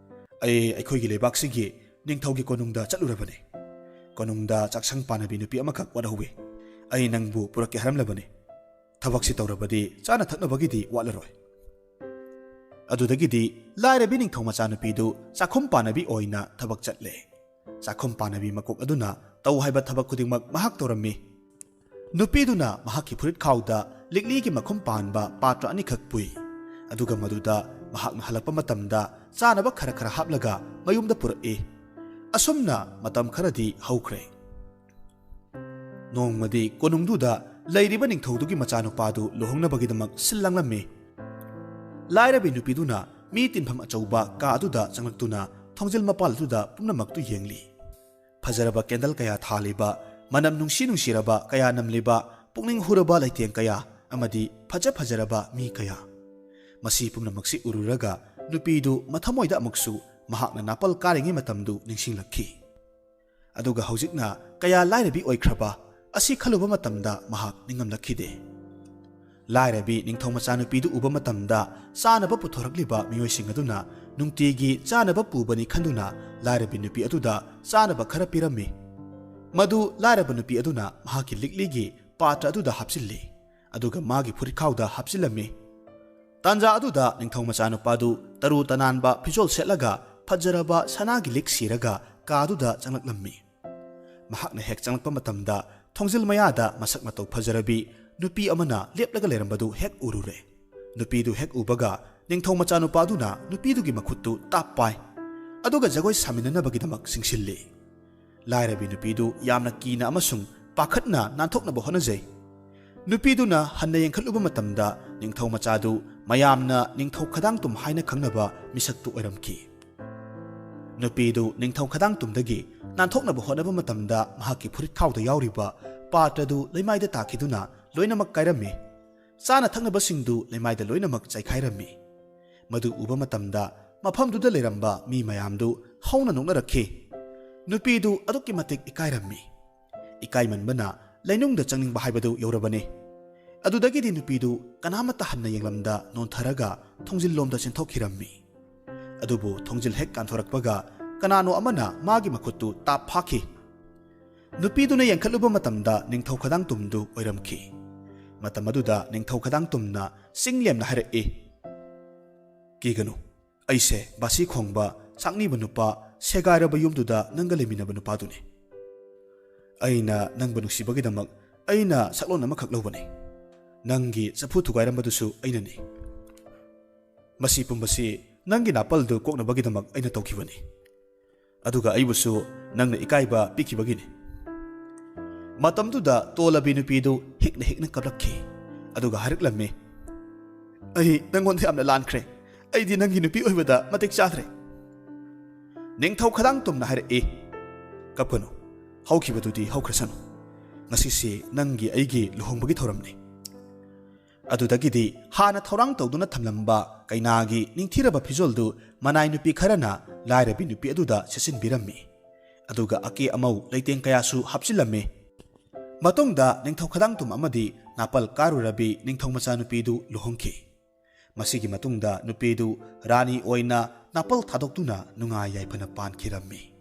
ꯑꯩ ꯑꯩꯈꯣꯏꯒꯤ ꯂꯩꯕꯥꯛꯁꯤꯒꯤ ꯅꯤꯡꯊꯧꯒꯤ ꯀꯣꯅꯨꯡꯗ ꯆꯠꯂꯨꯔꯕꯅꯤ꯫ ꯀꯣꯅꯨꯡꯗ ꯆꯥꯛꯁꯪ ꯄꯥꯟꯅꯕꯤ ꯅꯨꯄꯤ ꯑꯃꯈꯛ ꯋꯥꯠꯍꯧꯋꯤ꯫ ꯑꯩ ꯅꯪꯕꯨ ꯄꯨꯔꯛꯀꯦ ꯍꯥꯏꯔꯝꯂꯕꯅꯤ꯫ ꯊꯕꯛꯁꯤ ꯇꯧꯔꯕꯗꯤ ꯆꯥꯅ ꯊꯛꯅꯕꯒꯤꯗꯤ ꯋꯥꯠꯂꯔꯣꯏ꯫" ꯑꯗꯨꯗꯒꯤꯗꯤ ꯂꯥꯏꯔꯕꯤ ꯅꯤꯡꯊꯧ ꯃꯆꯥꯅꯨꯄꯤꯗꯨ ꯆꯥꯛꯈꯨꯝ ꯄꯥꯟꯅꯕꯤ ꯑꯣꯏꯅ ꯊꯕꯛ ꯆꯠꯂꯦ꯫ ꯆꯥꯛꯈꯨꯝ ꯄꯥꯟꯅꯕꯤ ꯃꯀꯣꯛ ꯑꯗꯨꯅ ꯇꯧ ꯍꯥꯏꯕ ꯊꯕꯛ ꯈꯨꯗꯤꯡꯃꯛ ꯃꯍꯥꯛ ꯇꯧꯔꯝꯃꯤ꯫ ꯅꯨꯄꯤꯗꯨꯅ ꯃꯍꯥꯛꯀꯤ ꯐꯨꯔꯤꯠ ꯈꯥꯎꯗ ꯂꯤꯛꯂꯤꯒꯤ ꯃꯈꯨꯝ ꯄꯥꯟꯕ ꯄꯥꯇ꯭ꯔ ꯑꯅꯤꯈꯛ ꯄꯨꯏ꯫ ꯑꯗꯨꯒ ꯃꯗꯨꯗ ꯃꯍꯥꯛꯅ ꯍꯜꯂꯛꯄ ꯃꯇꯝꯗ ꯆꯥꯅꯕ ꯈꯔ ꯈꯔ ꯍꯥꯞꯂꯒ ꯃꯌꯨꯝꯗ ꯄꯨꯔꯛꯏ꯫ ꯑꯁꯨꯝꯅ ꯃꯇꯝ ꯈꯔꯗꯤ ꯍꯧꯈ꯭ꯔꯦ꯫ ꯅꯣꯡꯃꯗꯤ ꯀꯣꯅꯨꯡꯗꯨꯗ ꯂꯩꯔꯤꯕ ꯅꯤꯡꯊꯧꯗꯨꯒꯤ ꯃꯆꯥꯅꯨꯄꯥꯗꯨ ꯂꯨꯍꯣꯡꯅꯕꯒꯤꯗꯃꯛ ꯁꯤꯜ ꯂꯥꯡꯂꯝꯃꯤ꯫ ꯂꯥꯏꯔꯕꯤ ꯅꯨꯄꯤꯗꯨꯅ ꯃꯤ ꯇꯤꯟꯐꯝ ꯑꯆꯧꯕ ꯀꯥ ꯑꯗꯨꯗ ꯆꯪꯂꯛꯇꯨꯅ ꯊꯣꯡꯖꯤꯜ ꯃꯄꯥꯜ ꯑꯗꯨꯗ ꯄꯨꯝꯅꯃꯛꯇꯨ ꯌꯦꯡꯂꯤ꯫ ꯐꯖꯔꯕ ꯀꯦꯟꯗꯜ ꯀꯌꯥ ꯊꯥꯜꯂꯤꯕ, ꯃꯅꯝ ꯅꯨꯡꯁꯤ ꯅꯨꯡꯁꯤꯔꯕ ꯀꯌꯥ ꯅꯝꯂꯤꯕ, ꯄꯨꯛꯅꯤꯡ ꯍꯨꯔꯕ ꯂꯩꯇꯦꯡ ꯀꯌꯥ ꯑꯃꯗꯤ ꯐꯖ ꯐꯖꯔꯕ ꯃꯤ ꯀꯌꯥ꯫ ꯃꯁꯤ ꯄꯨꯝꯅꯃꯛꯁꯤ ꯎꯔꯨꯔꯒ ꯅꯨꯄꯤꯗꯨ ꯃꯊꯃꯣꯏꯗ ꯑꯃꯨꯛꯁꯨ ꯃꯍꯥꯛꯅ ꯅꯥꯄꯜ ꯀꯥꯔꯤꯉꯩ ꯃꯇꯝꯗꯨ ꯅꯤꯡꯁꯤꯡꯂꯛꯈꯤ꯫ ꯑꯗꯨꯒ ꯍꯧꯖꯤꯛꯅ ꯀꯌꯥ ꯂꯥꯏꯔꯕꯤ ꯑꯣꯏꯈ꯭ꯔꯕ, ꯑꯁꯤ ꯈꯜꯂꯨꯕ ꯃꯇꯝꯗ ꯃꯍꯥꯛ ꯅꯤꯡꯉꯝꯂꯛꯈꯤꯗꯦ꯫ ꯂꯥꯏꯔꯕꯤ ꯅꯤꯡꯊꯧ ꯃꯆꯥꯅꯨꯄꯤꯗꯨ ꯎꯕ ꯃꯇꯝꯗ ꯆꯥꯅꯕ ꯄꯨꯊꯣꯔꯛꯂꯤꯕ ꯃꯤꯑꯣꯏꯁꯤꯡ ꯑꯗꯨꯅ ꯅꯨꯡꯇꯤꯒꯤ ꯆꯥꯅꯕ ꯄꯨꯕꯅꯤ ꯈꯟꯗꯨꯅ ꯂꯥꯏꯔꯕꯤ ꯅꯨꯄꯤ ꯑꯗꯨꯗ ꯆꯥꯅꯕ ꯈꯔ ꯄꯤꯔꯝꯃꯤ꯫ ꯃꯗꯨ ꯂꯥꯏꯔꯕ ꯅꯨꯄꯤ ꯑꯗꯨꯅ ꯃꯍꯥꯛꯀꯤ ꯂꯤꯛꯂꯤꯒꯤ ꯄꯥꯇ꯭ꯔ ꯑꯗꯨꯗ ꯍꯥꯞꯆꯤꯜꯂꯤ, ꯑꯗꯨꯒ ꯃꯥꯒꯤ ꯐꯨꯔꯤꯠꯈꯥꯎꯗ ꯍꯥꯞꯆꯤꯜꯂꯝꯃꯤ꯫ ꯇꯥꯟꯖꯥ ꯑꯗꯨꯗ ꯅꯤꯡꯊꯧ ꯃꯆꯥꯅꯨꯄꯥꯗꯨ ꯇꯔꯨ ꯇꯅꯥꯟꯕ ꯐꯤꯖꯣꯜ ꯁꯦꯠꯂꯒ ꯐꯖꯔꯕ ꯁꯅꯥꯒꯤ ꯂꯤꯛ ꯁꯤꯔꯒ ꯀꯥꯗꯨꯗ ꯆꯪꯂꯛꯂꯝꯃꯤ꯫ ꯃꯍꯥꯛꯅ ꯍꯦꯛ ꯆꯪꯂꯛꯄ ꯃꯇꯝꯗ ꯊꯣꯡꯖꯤꯜ ꯃꯌꯥꯗ ꯃꯁꯛ ꯃꯇꯧ ꯐꯖꯔꯕꯤ ꯅꯨꯄꯤ ꯑꯃꯅ ꯂꯦꯞꯂꯒ ꯂꯩꯔꯝꯕꯗꯨ ꯍꯦꯛ ꯎꯔꯨꯔꯦ꯫ ꯅꯨꯄꯤꯗꯨ ꯍꯦꯛ ꯎꯕꯒ ꯅꯤꯡꯊꯧ ꯃꯆꯥꯅꯨꯄꯥꯗꯨꯅ ꯅꯨꯄꯤꯗꯨꯒꯤ ꯃꯈꯨꯠꯇꯨ ꯇꯥꯞ ꯄꯥꯏ, ꯑꯗꯨꯒ ꯖꯒꯣꯏ ꯁꯥꯃꯤꯟꯅꯅꯕꯒꯤꯗꯃꯛ ꯆꯤꯡꯁꯤꯜꯂꯤ꯫ ꯂꯥꯏꯔꯕꯤ ꯅꯨꯄꯤꯗꯨ ꯌꯥꯝꯅ ꯀꯤꯅ ꯑꯃꯁꯨꯡ ꯄꯥꯈꯠꯅ ꯅꯥꯟꯊꯣꯛꯅꯕ ꯍꯣꯠꯅꯖꯩ꯫ ꯅꯨꯄꯤꯗꯨꯅ ꯍꯟꯅ ꯌꯦꯡꯈꯠꯂꯨꯕ ꯃꯇꯝꯗ ꯅꯤꯡꯊꯧ ꯃꯆꯥꯗꯨ ꯃꯌꯥꯝꯅ ꯅꯤꯡꯊꯧ ꯈꯗꯥꯡꯇꯨꯝ ꯍꯥꯏꯅ ꯈꯪꯅꯕ ꯃꯤꯁꯛꯇꯨ ꯑꯣꯏꯔꯝꯈꯤ꯫ ꯅꯨꯄꯤꯗꯨ ꯅꯤꯡꯊꯧ ꯈꯗꯥꯡꯇꯨꯝꯗꯒꯤ ꯅꯥꯟꯊꯣꯛꯅꯕ ꯍꯣꯠꯅꯕ ꯃꯇꯝꯗ ꯃꯍꯥꯛꯀꯤ ꯐꯨꯔꯤꯠꯈꯥꯎꯗ ꯌꯥꯎꯔꯤꯕ ꯄꯥꯇ꯭ꯔꯗꯨ ꯂꯩꯃꯥꯏꯗ ꯇꯥꯈꯤꯗꯨꯅ ꯂꯣꯏꯅꯃꯛ ꯀꯥꯏꯔꯝꯃꯤ꯫ ꯆꯥꯅ ꯊꯛꯅꯕꯁꯤꯡꯗꯨ ꯂꯩꯃꯥꯏꯗ ꯂꯣꯏꯅꯃꯛ ꯆꯥꯏꯈꯥꯏꯔꯝꯃꯤ꯫ ꯃꯗꯨ ꯎꯕ ꯃꯇꯝꯗ ꯃꯐꯝꯗꯨꯗ ꯂꯩꯔꯝꯕ ꯃꯤ ꯃꯌꯥꯝꯗꯨ ꯍꯧꯅ ꯅꯣꯛꯅꯔꯛꯈꯤ꯫ ꯅꯨꯄꯤꯗꯨ ꯑꯗꯨꯛꯀꯤ ꯃꯇꯤꯛ ꯏꯀꯥꯏꯔꯝꯃꯤ꯫ ꯏꯀꯥꯏꯃꯟꯕꯅ ꯂꯩꯅꯨꯡꯗ ꯆꯪꯅꯤꯡꯕ ꯍꯥꯏꯕꯗꯨ ꯌꯧꯔꯕꯅꯤ꯫ ꯑꯗꯨꯗꯒꯤꯗꯤ ꯅꯨꯄꯤꯗꯨ ꯀꯅꯥꯃꯠꯇ ꯍꯟꯅ ꯌꯦꯡꯂꯝꯗ ꯅꯣꯟꯊꯔꯒ ꯊꯣꯡꯖꯤꯜꯂꯣꯝꯗ ꯆꯦꯟꯊꯣꯛꯈꯤꯔꯝꯃꯤ꯫ ꯑꯗꯨꯕꯨ ꯊꯣꯡꯖꯤꯜ ꯍꯦꯛ ꯀꯥꯟꯊꯣꯔꯛꯄꯒ ꯀꯅꯥꯅꯣ ꯑꯃꯅ ꯃꯥꯒꯤ ꯃꯈꯨꯠꯇꯨ ꯇꯥꯞ ꯐꯥꯈꯤ꯫ ꯅꯨꯄꯤꯗꯨꯅ ꯌꯦꯡꯈꯠꯂꯨꯕ ꯃꯇꯝꯗ ꯅꯤꯡꯊꯧ ꯈꯗꯥꯡꯇꯨꯝꯗꯨ ꯑꯣꯏꯔꯝꯈꯤ꯫ ꯃꯇꯝ ꯑꯗꯨꯗ ꯅꯤꯡꯊꯧ ꯈꯗꯥꯡꯇꯨꯝꯅ ꯆꯤꯡ ꯂꯦꯝꯅ ꯍꯥꯏꯔꯛꯏ, "ꯀꯤꯒꯅꯨ, ꯑꯩꯁꯦ ꯕꯥꯁꯤ ꯈꯣꯡꯕ ꯆꯥꯛꯅꯤꯕ ꯅꯨꯄꯥ, ꯁꯦꯒꯥꯏꯔꯕ ꯌꯨꯝꯗꯨꯗ ꯅꯪꯒ ꯂꯩꯃꯤꯟꯅꯕ ꯅꯨꯄꯥꯗꯨꯅꯤ꯫ ꯑꯩꯅ ꯅꯪꯕꯨ ꯅꯨꯡꯁꯤꯕꯒꯤꯗꯃꯛ ꯑꯩꯅ ꯁꯛꯂꯣꯟ ꯑꯃꯈꯛ ꯂꯧꯕꯅꯤ꯫ ꯅꯪꯒꯤ ꯆꯐꯨ ꯊꯨꯒꯥꯏꯔꯝꯕꯗꯨꯁꯨ ꯑꯩꯅꯅꯤ꯫ ꯃꯁꯤ ꯄꯨꯝꯕꯁꯤ ꯅꯪꯒꯤ ꯅꯥꯄꯜꯗꯨ ꯀꯣꯛꯅꯕꯒꯤꯗꯃꯛ ꯑꯩꯅ ꯇꯧꯈꯤꯕꯅꯤ꯫ ꯑꯗꯨꯒ ꯑꯩꯕꯨꯁꯨ ꯅꯪꯅ ꯏꯀꯥꯏꯕ ꯄꯤꯈꯤꯕꯒꯤꯅꯤ꯫" ꯃꯇꯝꯗꯨꯗ ꯇꯣꯜꯂꯕꯤ ꯅꯨꯄꯤꯗꯨ ꯍꯤꯛꯅ ꯍꯤꯛꯅ ꯀꯞꯂꯛꯈꯤ꯫ ꯑꯗꯨꯒ ꯍꯥꯏꯔꯛꯂꯝꯃꯤ, "ꯑꯩ ꯅꯪꯉꯣꯟꯗ ꯌꯥꯝꯅ ꯂꯥꯟꯈ꯭ꯔꯦ꯫ ꯑꯩꯗꯤ ꯅꯪꯒꯤ ꯅꯨꯄꯤ ꯑꯣꯏꯕꯗ ꯃꯇꯤꯛ ꯆꯥꯗ꯭ꯔꯦ꯫" ꯅꯤꯡꯊꯧ ꯈꯗꯥꯡ ꯇꯨꯝꯅ ꯍꯥꯏꯔꯛꯏ, "ꯀꯞꯀꯅꯨ꯫ ꯍꯧꯈꯤꯕꯗꯨꯗꯤ ꯍꯧꯈ꯭ꯔꯁꯅꯨ꯫ ꯉꯁꯤꯁꯤ ꯅꯪꯒꯤ ꯑꯩꯒꯤ ꯂꯨꯍꯣꯡꯕꯒꯤ ꯊꯧꯔꯝꯅꯤ꯫" ꯑꯗꯨꯗꯒꯤꯗꯤ ꯍꯥꯟꯅ ꯊꯧꯔꯥꯡ ꯇꯧꯗꯨꯅ ꯊꯝꯂꯝꯕ ꯀꯩꯅꯥꯒꯤ ꯅꯤꯡꯊꯤꯔꯕ ꯐꯤꯖꯣꯜꯗꯨ ꯃꯅꯥꯏ ꯅꯨꯄꯤ ꯈꯔꯅ ꯂꯥꯏꯔꯕꯤ ꯅꯨꯄꯤ ꯑꯗꯨꯗ ꯁꯦꯠꯆꯤꯟꯕꯤꯔꯝꯃꯤ꯫ ꯑꯗꯨꯒ ꯑꯀꯦ ꯑꯃꯧ ꯂꯩꯇꯦꯡ ꯀꯌꯥꯁꯨ ꯍꯥꯞꯆꯤꯜꯂꯝꯃꯤ꯫ ꯃꯇꯨꯡꯗ ꯅꯤꯡꯊꯧ ꯈꯗꯥꯡꯇꯨꯝ ꯑꯃꯗꯤ ꯅꯥꯄꯜ ꯀꯥꯔꯨꯔꯕꯤ ꯅꯤꯡꯊꯧ ꯃꯆꯥꯅꯨꯄꯤꯗꯨ ꯂꯨꯍꯣꯡꯈꯤ꯫ ꯃꯁꯤꯒꯤ ꯃꯇꯨꯡꯗ ꯅꯨꯄꯤꯗꯨ ꯔꯥꯅꯤ ꯑꯣꯏꯅ ꯅꯥꯄꯜ ꯊꯥꯗꯣꯛꯇꯨꯅ ꯅꯨꯡꯉꯥꯏ ꯌꯥꯏꯐꯅ ꯄꯥꯟꯈꯤꯔꯝꯃꯤ꯫